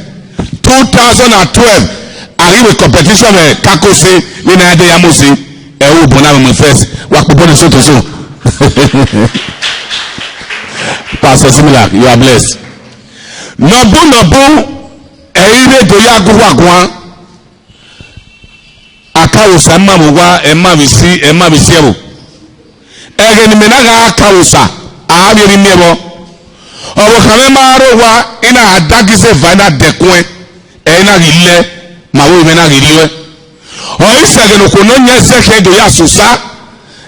Two thousand and twelve, a ghi wẹ competition vbe Kakose, vbene a de ya mu si, ẹ, Urhobo na mu first. Wa kpobọ ne sotoso. Pastor Similar, you are blessed. Nọbu nọbu, ẹ i re do ya gu uwa guan. Akaosa, ẹ ma vbe owa, ẹ ma vbe isi, ẹ ma vbe isi ẹvbo. Ẹghẹ ne imẹ na gha akaosa, a vbe erha miẹn vbọ. Ọvbokhan mwẹ ma rre owa, I na gha da gizeva, I na dẹkuẹn, ẹ, I na ghi lẹ, ma vbe mwẹ na ghi rriọe. Ọ i sẹ ẹghẹ ne okhuo ne ọ yan ẹzẹ khian do ya sẹ osa,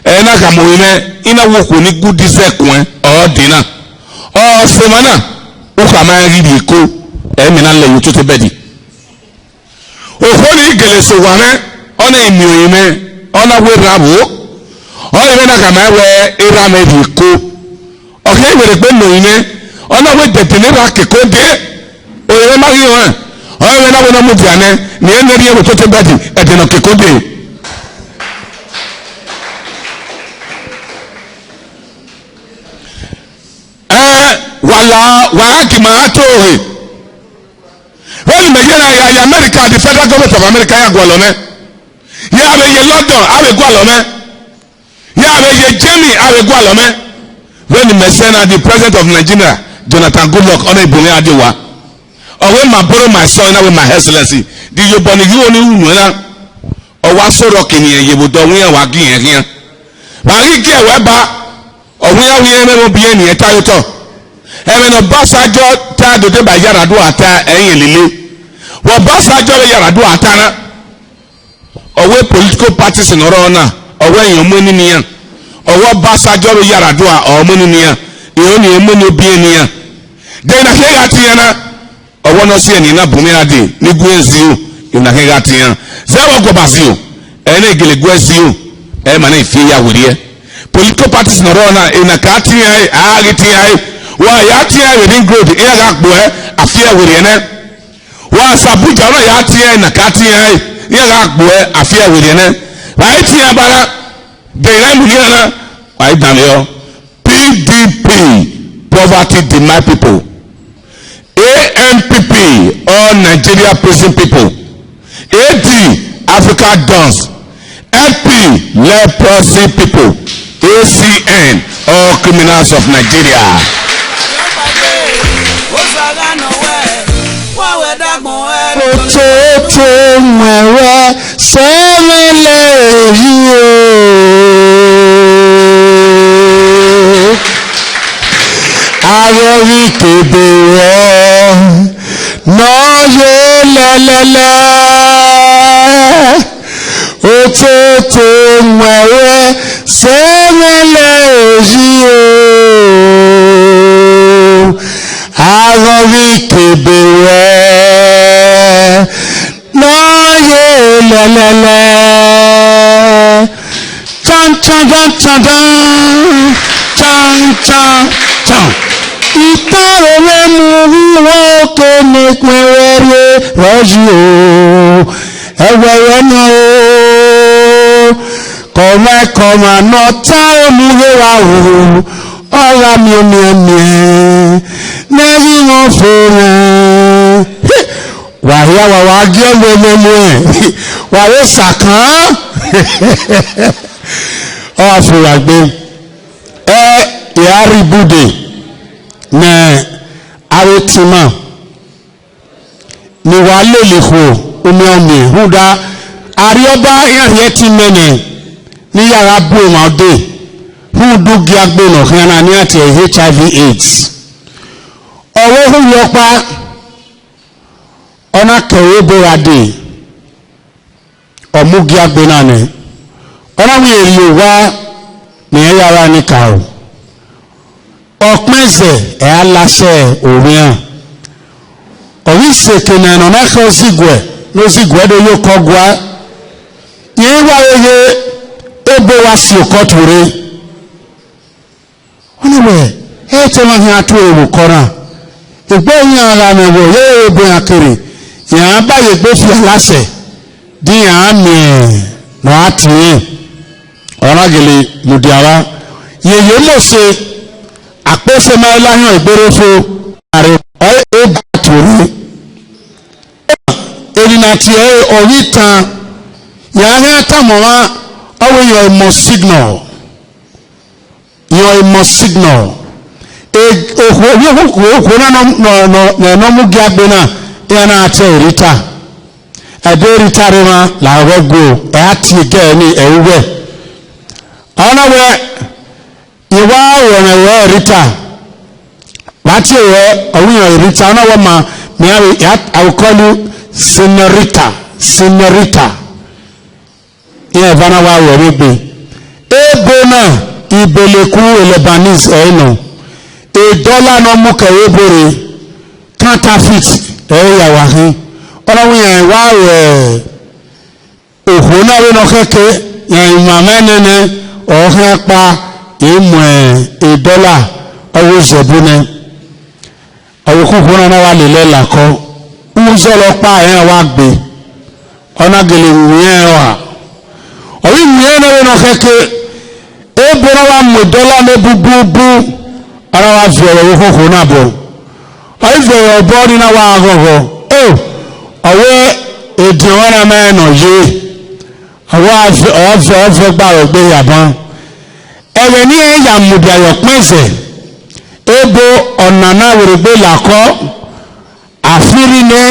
ẹ, I na khama orinmwẹ, I na wẹ okhuo ni gu dizẹ kuẹn, ọ dee na. Ọ sẹ emwa na, u khama rẹn ghi rhie eko, ẹ, imẹ na lẹ ye ototọ bẹdi. Okhuo ni gele sẹ owa mwẹ, ọ na i miẹn orinmwẹ, ọ na wẹ erha vbo, ọ i mwẹ na khama rẹn wẹ erha mwẹ rhie eko. Ọ khian werriegbe ne orinmwẹ, ọ na wẹ dẹdẹ ne erha ke eko dee, orinmwẹ ma ghi rẹn, ọ i mwẹ na wẹ ne ọ mudia nẹ, ne irẹn ne rhie vbe ototọ bẹdi, ẹdẹ ne ọ ke eko dee. Ẹ, wa la, wa gha gie ima ra to ohe. Vbene imẹ ye na ya ye America, the federal government of America ya gualọ mwẹ. Ya vbe ye London, a vbe gualọ mwẹ. Ya vbe ye Germany, a vbe gualọ mwẹ. Vbene imẹ sẹ na, the president of Nigeria, Jonathan Goodluck, ọ na i bu mwẹ a die owa. Ọ wẹ ma borrow my son, na wẹ my excellency. The iyobọ ne I ghi ru ni unu na. Ọ wa sẹ orọki ne irẹn ye vbe odẹ ọwẹn iran, wa gie irẹn khian. Vbe a ghi gie ẹre ba, ọ winna winna ẹmwẹ vbe obiẹn ne irẹn ta ye otọ. Ẹmwẹ ne Ọbasanjọ ta do deba Yar'Adua ta, ẹ i rẹn lele. Vbe Ọbasanjọ vbe Yar'Adua ta na, ọ wẹ political parties ne ọ rrọọ na, ọ wẹ irẹn mu eni ne iran. Ọ wẹ Ọbasanjọ vbe Yar'Adua, ọ mu eni ne iran. Irẹn ọnii mu eni obiẹn ne iran. De emwi na khian gha te iran na? Ọ wẹ ne ọ si ẹre ne I na bu mwẹ gha dee, ne I gu irẹn zio, emwi na khian gha te iran. Zẹ vbe ọ guọba zio, ẹ i na gele gu ẹre zio, ẹ ma na fi ẹre ya werriẹ. Political parties ne ọ rrọọ na, emwi na ka te iran ẹre, a ghi te iran ẹre. Wa ya te iran vbe Ring Road, iran gha gbe uẹ, a fi ẹre werriẹ nẹ. Wa sẹ Abuja, wa ya te iran, emwi na ka te iran ẹre, iran gha gbe uẹ, a fi ẹre werriẹ nẹ. Wa i te iran ba na, de iran mu ne iran na, wa i danmwehọ. P D P, poverty deny people. A N P P, all Nigeria prison people. A D, Africa dons. L P, leprosy people. A C N, all criminals of Nigeria. Ototo muẹn ruẹ sẹ mwẹ lẹ yi o. Aghọghi kebe ruẹ nọ ye lẹlẹlẹ. Ototo muẹn ruẹ sẹ mwẹ lẹ yi o. Aghọghi kebe ruẹ nọ ye lẹlẹlẹ. Chan, chan, chan, chan, chan. Chan, chan, chan. Ita vbe mu vbe uwu oke ne ekpẹn ruẹ rrie rọ yi o. Ẹwẹ ruẹ nọ o. Kọmwa kọmwa ne ọ ta emu ghe wa ru, ọ gha miẹn miẹn miẹn, ne ẹ ghi mwẹ fo mwẹ. Wa hia wa, wa gie ẹmwẹ mwẹ muẹn, wa vbe sakan. Ọ gha fo wa gbe. Ẹ, ya rre ibude ne avbe etima ne wa lele ikhuo umianmiẹn, rhunmwuda Arriọba iran rhie ẹtin mẹ nẹ, ne I ya gha bu emwa ọde, rhunmwuda ugiagbe ne ọ khian na ne iran tie H I V AIDS. Ọvbokhan ọkpa, ọ na kẹ ẹre ebo gha dee, ọ mu ugiagbe na nẹ, ọ na wẹ irẹn rhie owa ne irẹn ya vba ni karo. Ọkpẹn zẹ ẹ a lashẹ orhian. Ọ ghi sẹ eke ne ọ na khẹ oziguẹ, ne oziguẹ do ye okọ gua. Irẹn wa vbe ghe ebo wa si okọ tuorre. Ọ na wẹ, ẹ i te emwa khian tuorre vbe okọ na. Egbe iran gha mwẹ vbe ọ ye ebo iran kere, iran ba ye egbe fi alasẹ, de iran miẹn ne ọ ra tie irẹn. Ọ na gele mudia vba. Yeye Mose, akpọ ese ma i la hiọn egbe rre fo, are ọre ebo tuorre. Emwi ne a tie ẹre, ọ ghi tan, ya gha tama ọmwa, ọ wẹ yọ emọ signal. Yọ emọ signal. E, okhuo, okhuo, okhuo na nọ, nọ, nọ, nọ, nọ mu giagbe na, iran na tie ẹre Rita. Ẹdẹ Rita rre emwa la ọghọ guo, ẹ a tie gẹ ni ẹ uwẹ. Ọ na wẹ, I wa ru ẹmwẹ ruẹ Rita. Wa tie ruẹ, ọ ru iran Rita, ọ na wẹ ma, mẹ a, I will call you Senorita, Senorita. Iran eva na wa ruẹ vbe egbe. Ebo na, ibeleku Lebanese ẹ i nọ. Edọla ne ọ mu kẹ ẹre ebo rre, counterfeit ẹ i ya wa khin. Ọ na wẹ iran wa ruẹ. Okhuo na vbene ọ khẹke, rẹn ima mwẹ nene, ọ khian kpa, e mu edọla ọghe ozẹbu nẹ. Ọvbokhan okhuo na na wa lele ẹe lakọ, uzọla ọkpa rẹn wa gbe, ọ na gele winna ẹre ọre. Ọ ghi winna ẹre vbene ọ khẹke, ebo na wa mu edọla nẹ bububu, ọ na wa viọ vbe ọvbokhan okhuo na obọ. Ọ i viọ vbe obọ ni na wa ghọghọ, o, ọ wẹ ediọn ọmwa na ma rẹn ne ọ ye. Ọ wa vẹ, ọ vẹ, ọ vẹ gba vbe egbe hia ban. Ẹghẹ ne iran ya mudia ye ọkpẹn zẹ, ebo ọnana werriegbe lakọ, a fi rri nẹ,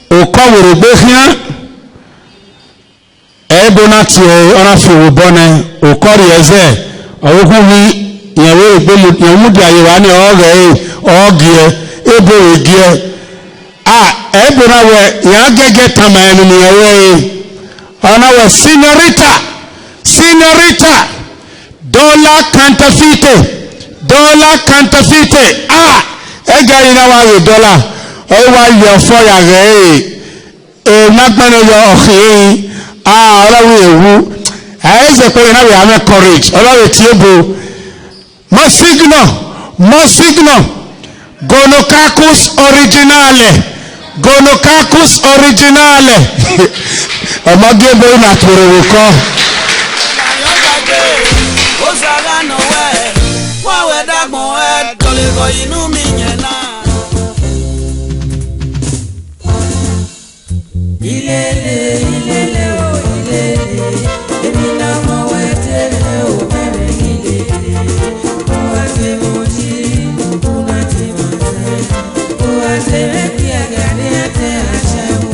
okọ werriegbe khian, ebo na tie ẹre, ọ na fi owa obọ nẹ, okọ rhie zẹ, ọ vbe khuọnmwi, rẹn vbe egbe mu, rẹn mudia ye evba ni, ọ ghẹ ẹre, ọ giẹ, ebo vbe giẹ. A, ebo na wẹ, iran gẹgẹ tama ẹmwẹ ne iran ru ẹre. Ọ na wẹ, Senorita, Senorita, dollar counterfeit, dollar counterfeit. A, ẹghẹ ne a wa ghe dollar, ọ wa ye ọfọ ya ghẹ ẹre. Emwa agbọn nọ yọ ọ khian, a, ọ na wẹ iran wu. Ẹ i zẹ kpẹre na wẹ a mwẹ courage, ọ na wẹ tie ebo. Mọ signal, mọ signal. Gonococcus originale, Gonococcus originale. Ọmọ gie ebo na tuorre vbe okọ. Osa gha nọ wẹ, wa wẹ dagbọn wẹ, dọlegọ inu mi yẹn na. Ilele, ilele o, ilele, emwi ne ọ mwẹ te rre o, mẹmẹ ilele. U gha te mwẹ oji, u na te mwẹ azẹ, u gha te mwẹ ẹkiẹga ne a te aṣẹwo.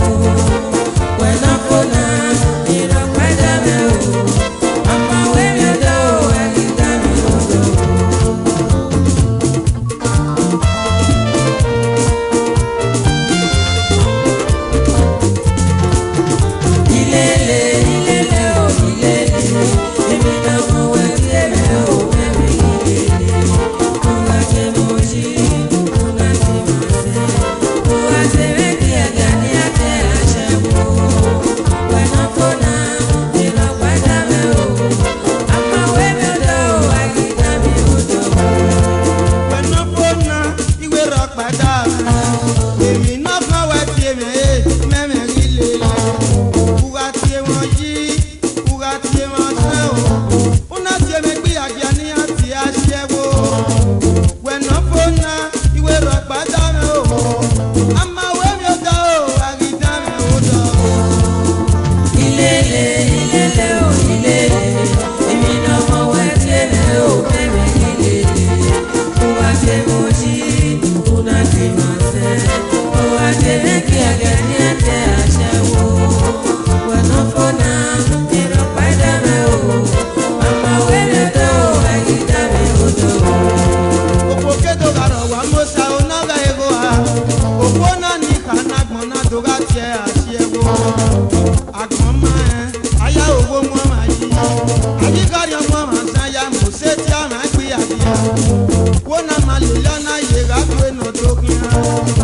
Wo na ma lele ọna ye gha due ne ọ do khian.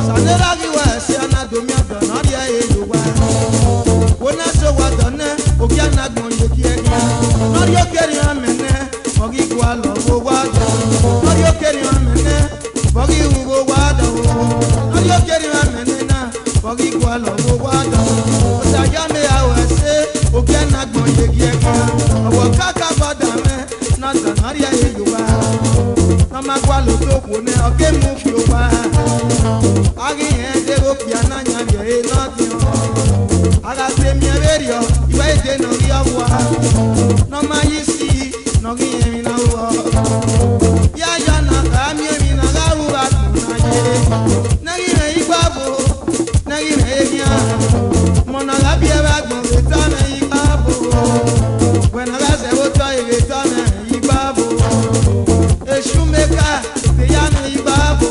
Sẹ ne erha ghi wa ẹse a na do miẹn ọdọ ne ọ rhie ẹre ye owa. Wo na sẹ owa dọ nẹ, ogia na gbọn ye giẹgiẹ. Ne ọ rhie okeriọn amẹ nẹ, ọ ghi gualọ vbe owa dọ. Ne ọ rhie okeriọn amẹ nẹ, ọ ghi ru vbe owa dọ. Ne ọ rhie okeriọn amẹ nẹ na, ọ ghi gualọ vbe owa dọ. Osa ya mẹ ra ru ẹse, ogia na gbọn ye giẹgiẹ. Ọvbokaka bọda mwẹ, ne ọ dọ ne ọ rhie ẹre ye owa. Ne ọ ma gualọ otọ okhuo nẹ, ọ ke mu fi owa. A ghi rẹn deghẹ okpia na yan vbe ẹre ne ọ diọn. A gha te miẹn vberriọ, I wẹ dee ne ọ ghi ọvbua. Ne ọ ma ye isi, ne ọ ghi rẹn emwi ne ọ ruọ. Ya ya na gha miẹn emwi ne a gha ru vbe agbọn na ye. Ne ghi rẹn igba vo, ne ghi rẹn eghian. Ọmọ ne a gha biẹ vbe agbọn vbe tama ẹre igba vo. Wẹ ne a gha zẹ vbe otọ ẹre vbe tama ẹre igba vo. Esu meka, te ya mwẹ igba vo.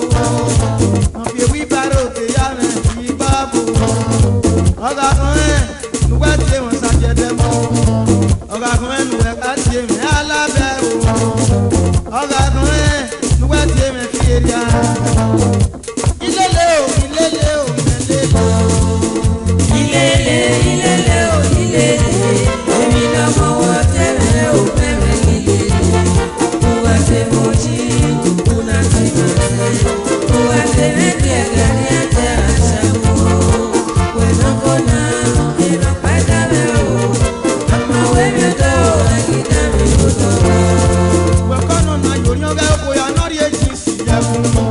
Ọ fi ewibaro te ya mwẹ igba vo. Ọ gha rhọnrẹn ne uwẹ tie mwẹ Osagiẹdẹmọ. Ọ gha rhọnrẹn ne uwẹ gha tie mwẹ Alabẹ o. Ọ gha rhọnrẹn ne uwẹ tie mwẹ Fieria. Ilele o, ilele o, ilele. Ilele, ilele o, ilele. Èmi lọmọ wọ tẹmẹ o, tẹmẹ ilele. Uwa tẹmọ ji, una tẹmọ tẹ. Uwa tẹmẹ ti ẹgẹ ni ẹtẹ aṣa wo. Wẹ nọkọ na, ẹnọ pẹdẹ mẹ o. Ama wẹ mẹ do, ẹgidẹ mi o do. Wẹ kọ nọ na yo riẹn ọghe okoya ne ọ rhie Jeans ye ẹvbo.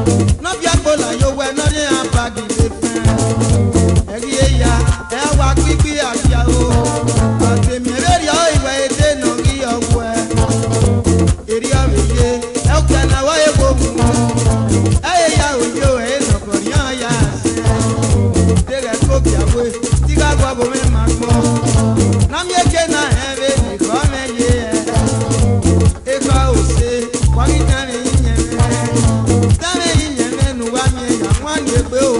Ne ọ viọ ẹkpo la ye owẹ ne ọ rhie iran bag vbe fẹn. Ẹghi eya, ẹ wa gbe igbi adia o. Ọ te miẹn vberriọ, I wẹ dee ne ọ ghi ọvbuẹ. Erriọ vbe ye, ẹ okpia na wa ye gho mu. Ẹ i ya ro ye ore ne ọ kọ riẹn ya sẹ. Deghẹ ko gie a we, te I gha gu ọghe mwẹ ma agbọn. Ne a miẹn eke na rẹn vbene ekhọe mwẹ ye hẹ. Ekhọe ose, wa ghi danmwẹ iyẹn mwẹ. Danmwẹ iyẹn mwẹ ne uwa miẹn ya wan ni egbe o.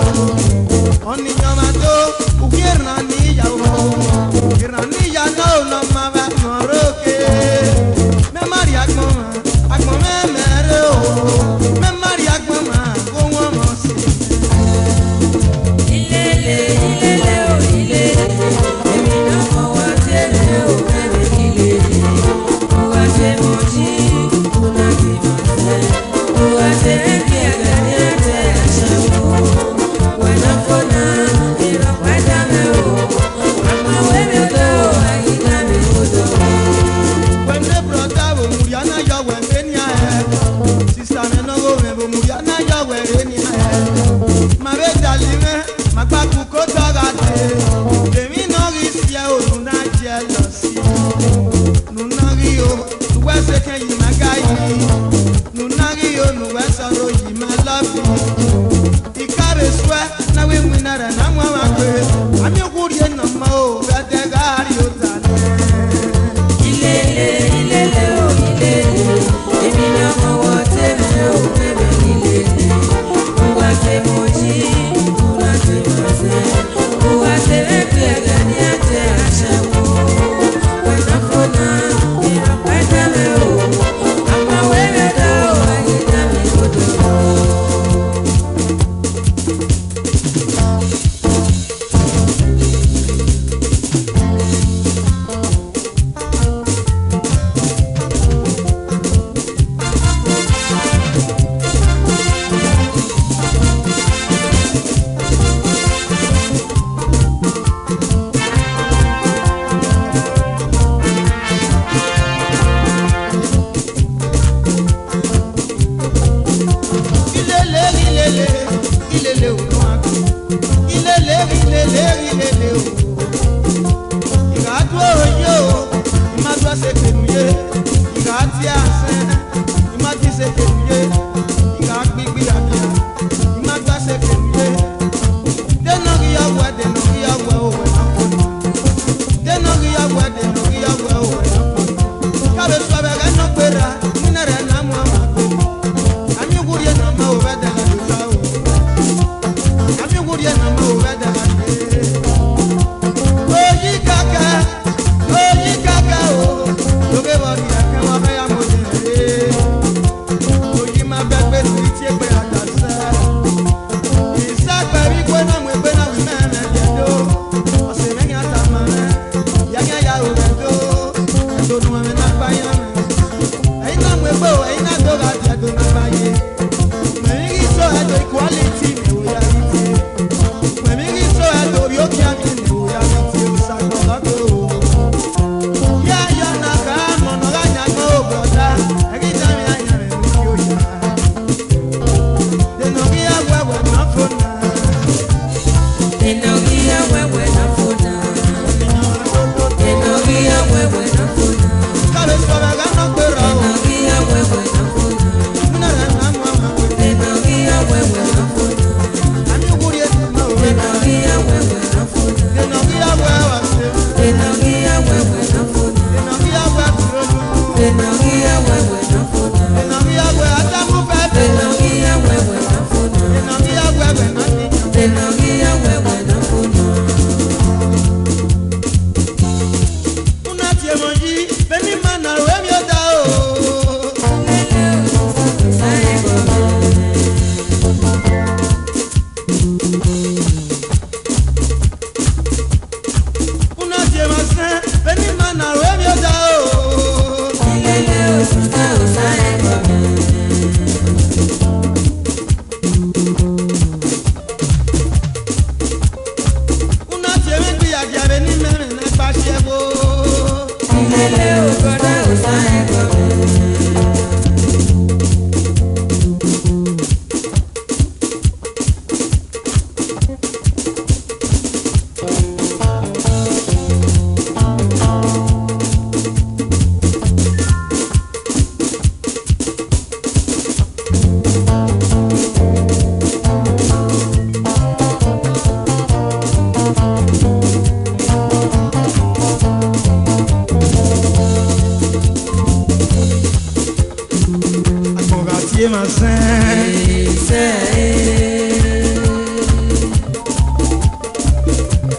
Ọnii yọ mwa do, u ghi erhan ni ya o. Erhan ni ya nọ o, ne ọ ma vbe agbọn rre oke. Mẹ ma rhie agbọn mwa, agbọn mwẹ mẹ rre o. Mẹ ma rhie agbọn mwa, gu owọnmwẹ ọse. Ilele, ilele o, ilele. Èmi ne ọmọ wọ tie mwẹ o, mẹ vbe ilele. Uwa tie mwẹ ji, una tie mwẹ sẹ. Uwa tie mwẹ ki ẹgẹ ni ẹtẹ aṣa wo. Wẹ nọkọ na, erha pẹdẹ mẹ o. Ama wẹ mẹ do, ẹgidẹ mi o do. Wẹ ne brọda vbe mudia na yọ wẹ vbenian hẹ. Sista mwẹ ne ọghe mwẹ vbe mudia na yọ wẹ vbenian hẹ. Ma vbe dali mwẹ, ma gba ku kotọ gha dee. Emwi ne ọ ghi si ẹre unu na jealousy. Ne u na ghi ro ne uwẹ sekẹn yi ma ga yi. Ne u na ghi ro ne uwẹ sọrọ yi ma love. I ka vbe suẹ ne a wẹ iwinna rẹ na mu amwa gbe. A miẹn uwu rhie ne ọ ma o, vbe ẹdẹ gha rrie ota nẹ. Ilele, ilele o, ilele. Èmi ne ọmọ wọ tie mwẹ o, mẹ vbe ilele. Uwa tie mwẹ ji, una tie mwẹ sẹ. Uwa tie mwẹ ki ẹgẹ ni ẹtẹ aṣa wo. Wẹ nọkọ na, erha pẹdẹ mẹ o. Ama wẹ mẹ do, ẹgidẹ mi o do. Ilele, ilele, ilele o, ilele, ilele, ilele o. I gha du oyo, I ma du ẹse kevbe ye. I gha tie asẹ, I ma die ise kevbe ye. I gha gbe igbi adia, I ma du ẹse kevbe ye. De ne ọ ghi ya wẹ, de ne ọ ghi ya wẹ, owẹ na koni. De ne ọ ghi ya wẹ, de ne ọ ghi ya wẹ, owẹ na koni. Ka vbe suẹ vbe ẹghẹ ne ọ gberra, iwinna rẹ na mu amwa gbe. A miẹn uwu rhie ne ọ ma o, vbe ẹdẹ gha do ta o. A miẹn uwu rhie ne ọ ma o, vbe ẹdẹ gha dee.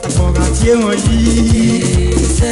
Agbọn gha tie emwa yi.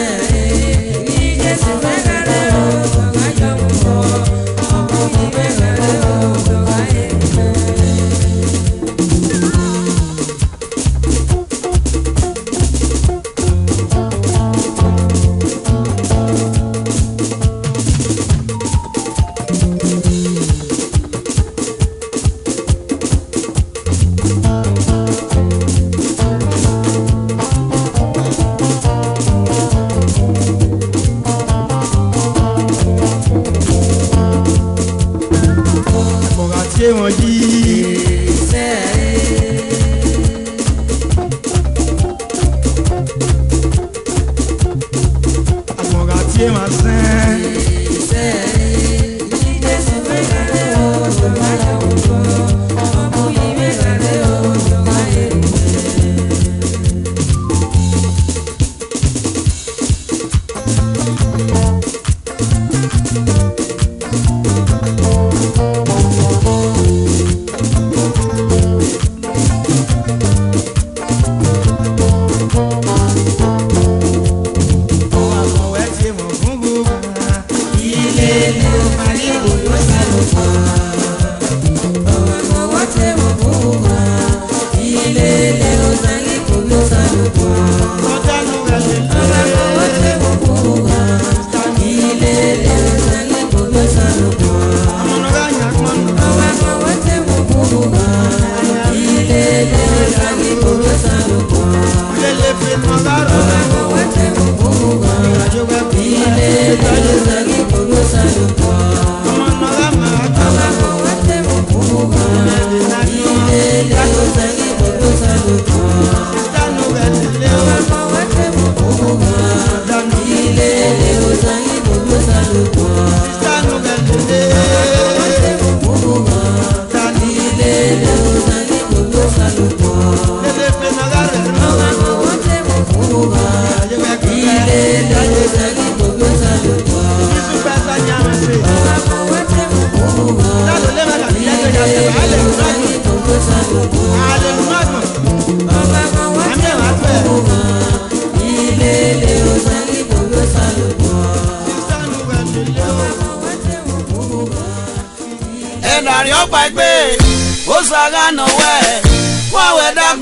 Agbọn gha tie emwa yi. Agbọn gha tie emwa zẹn. Ẹna rhiọkpaegbe, Osa gha nọ wẹ, wa wẹ da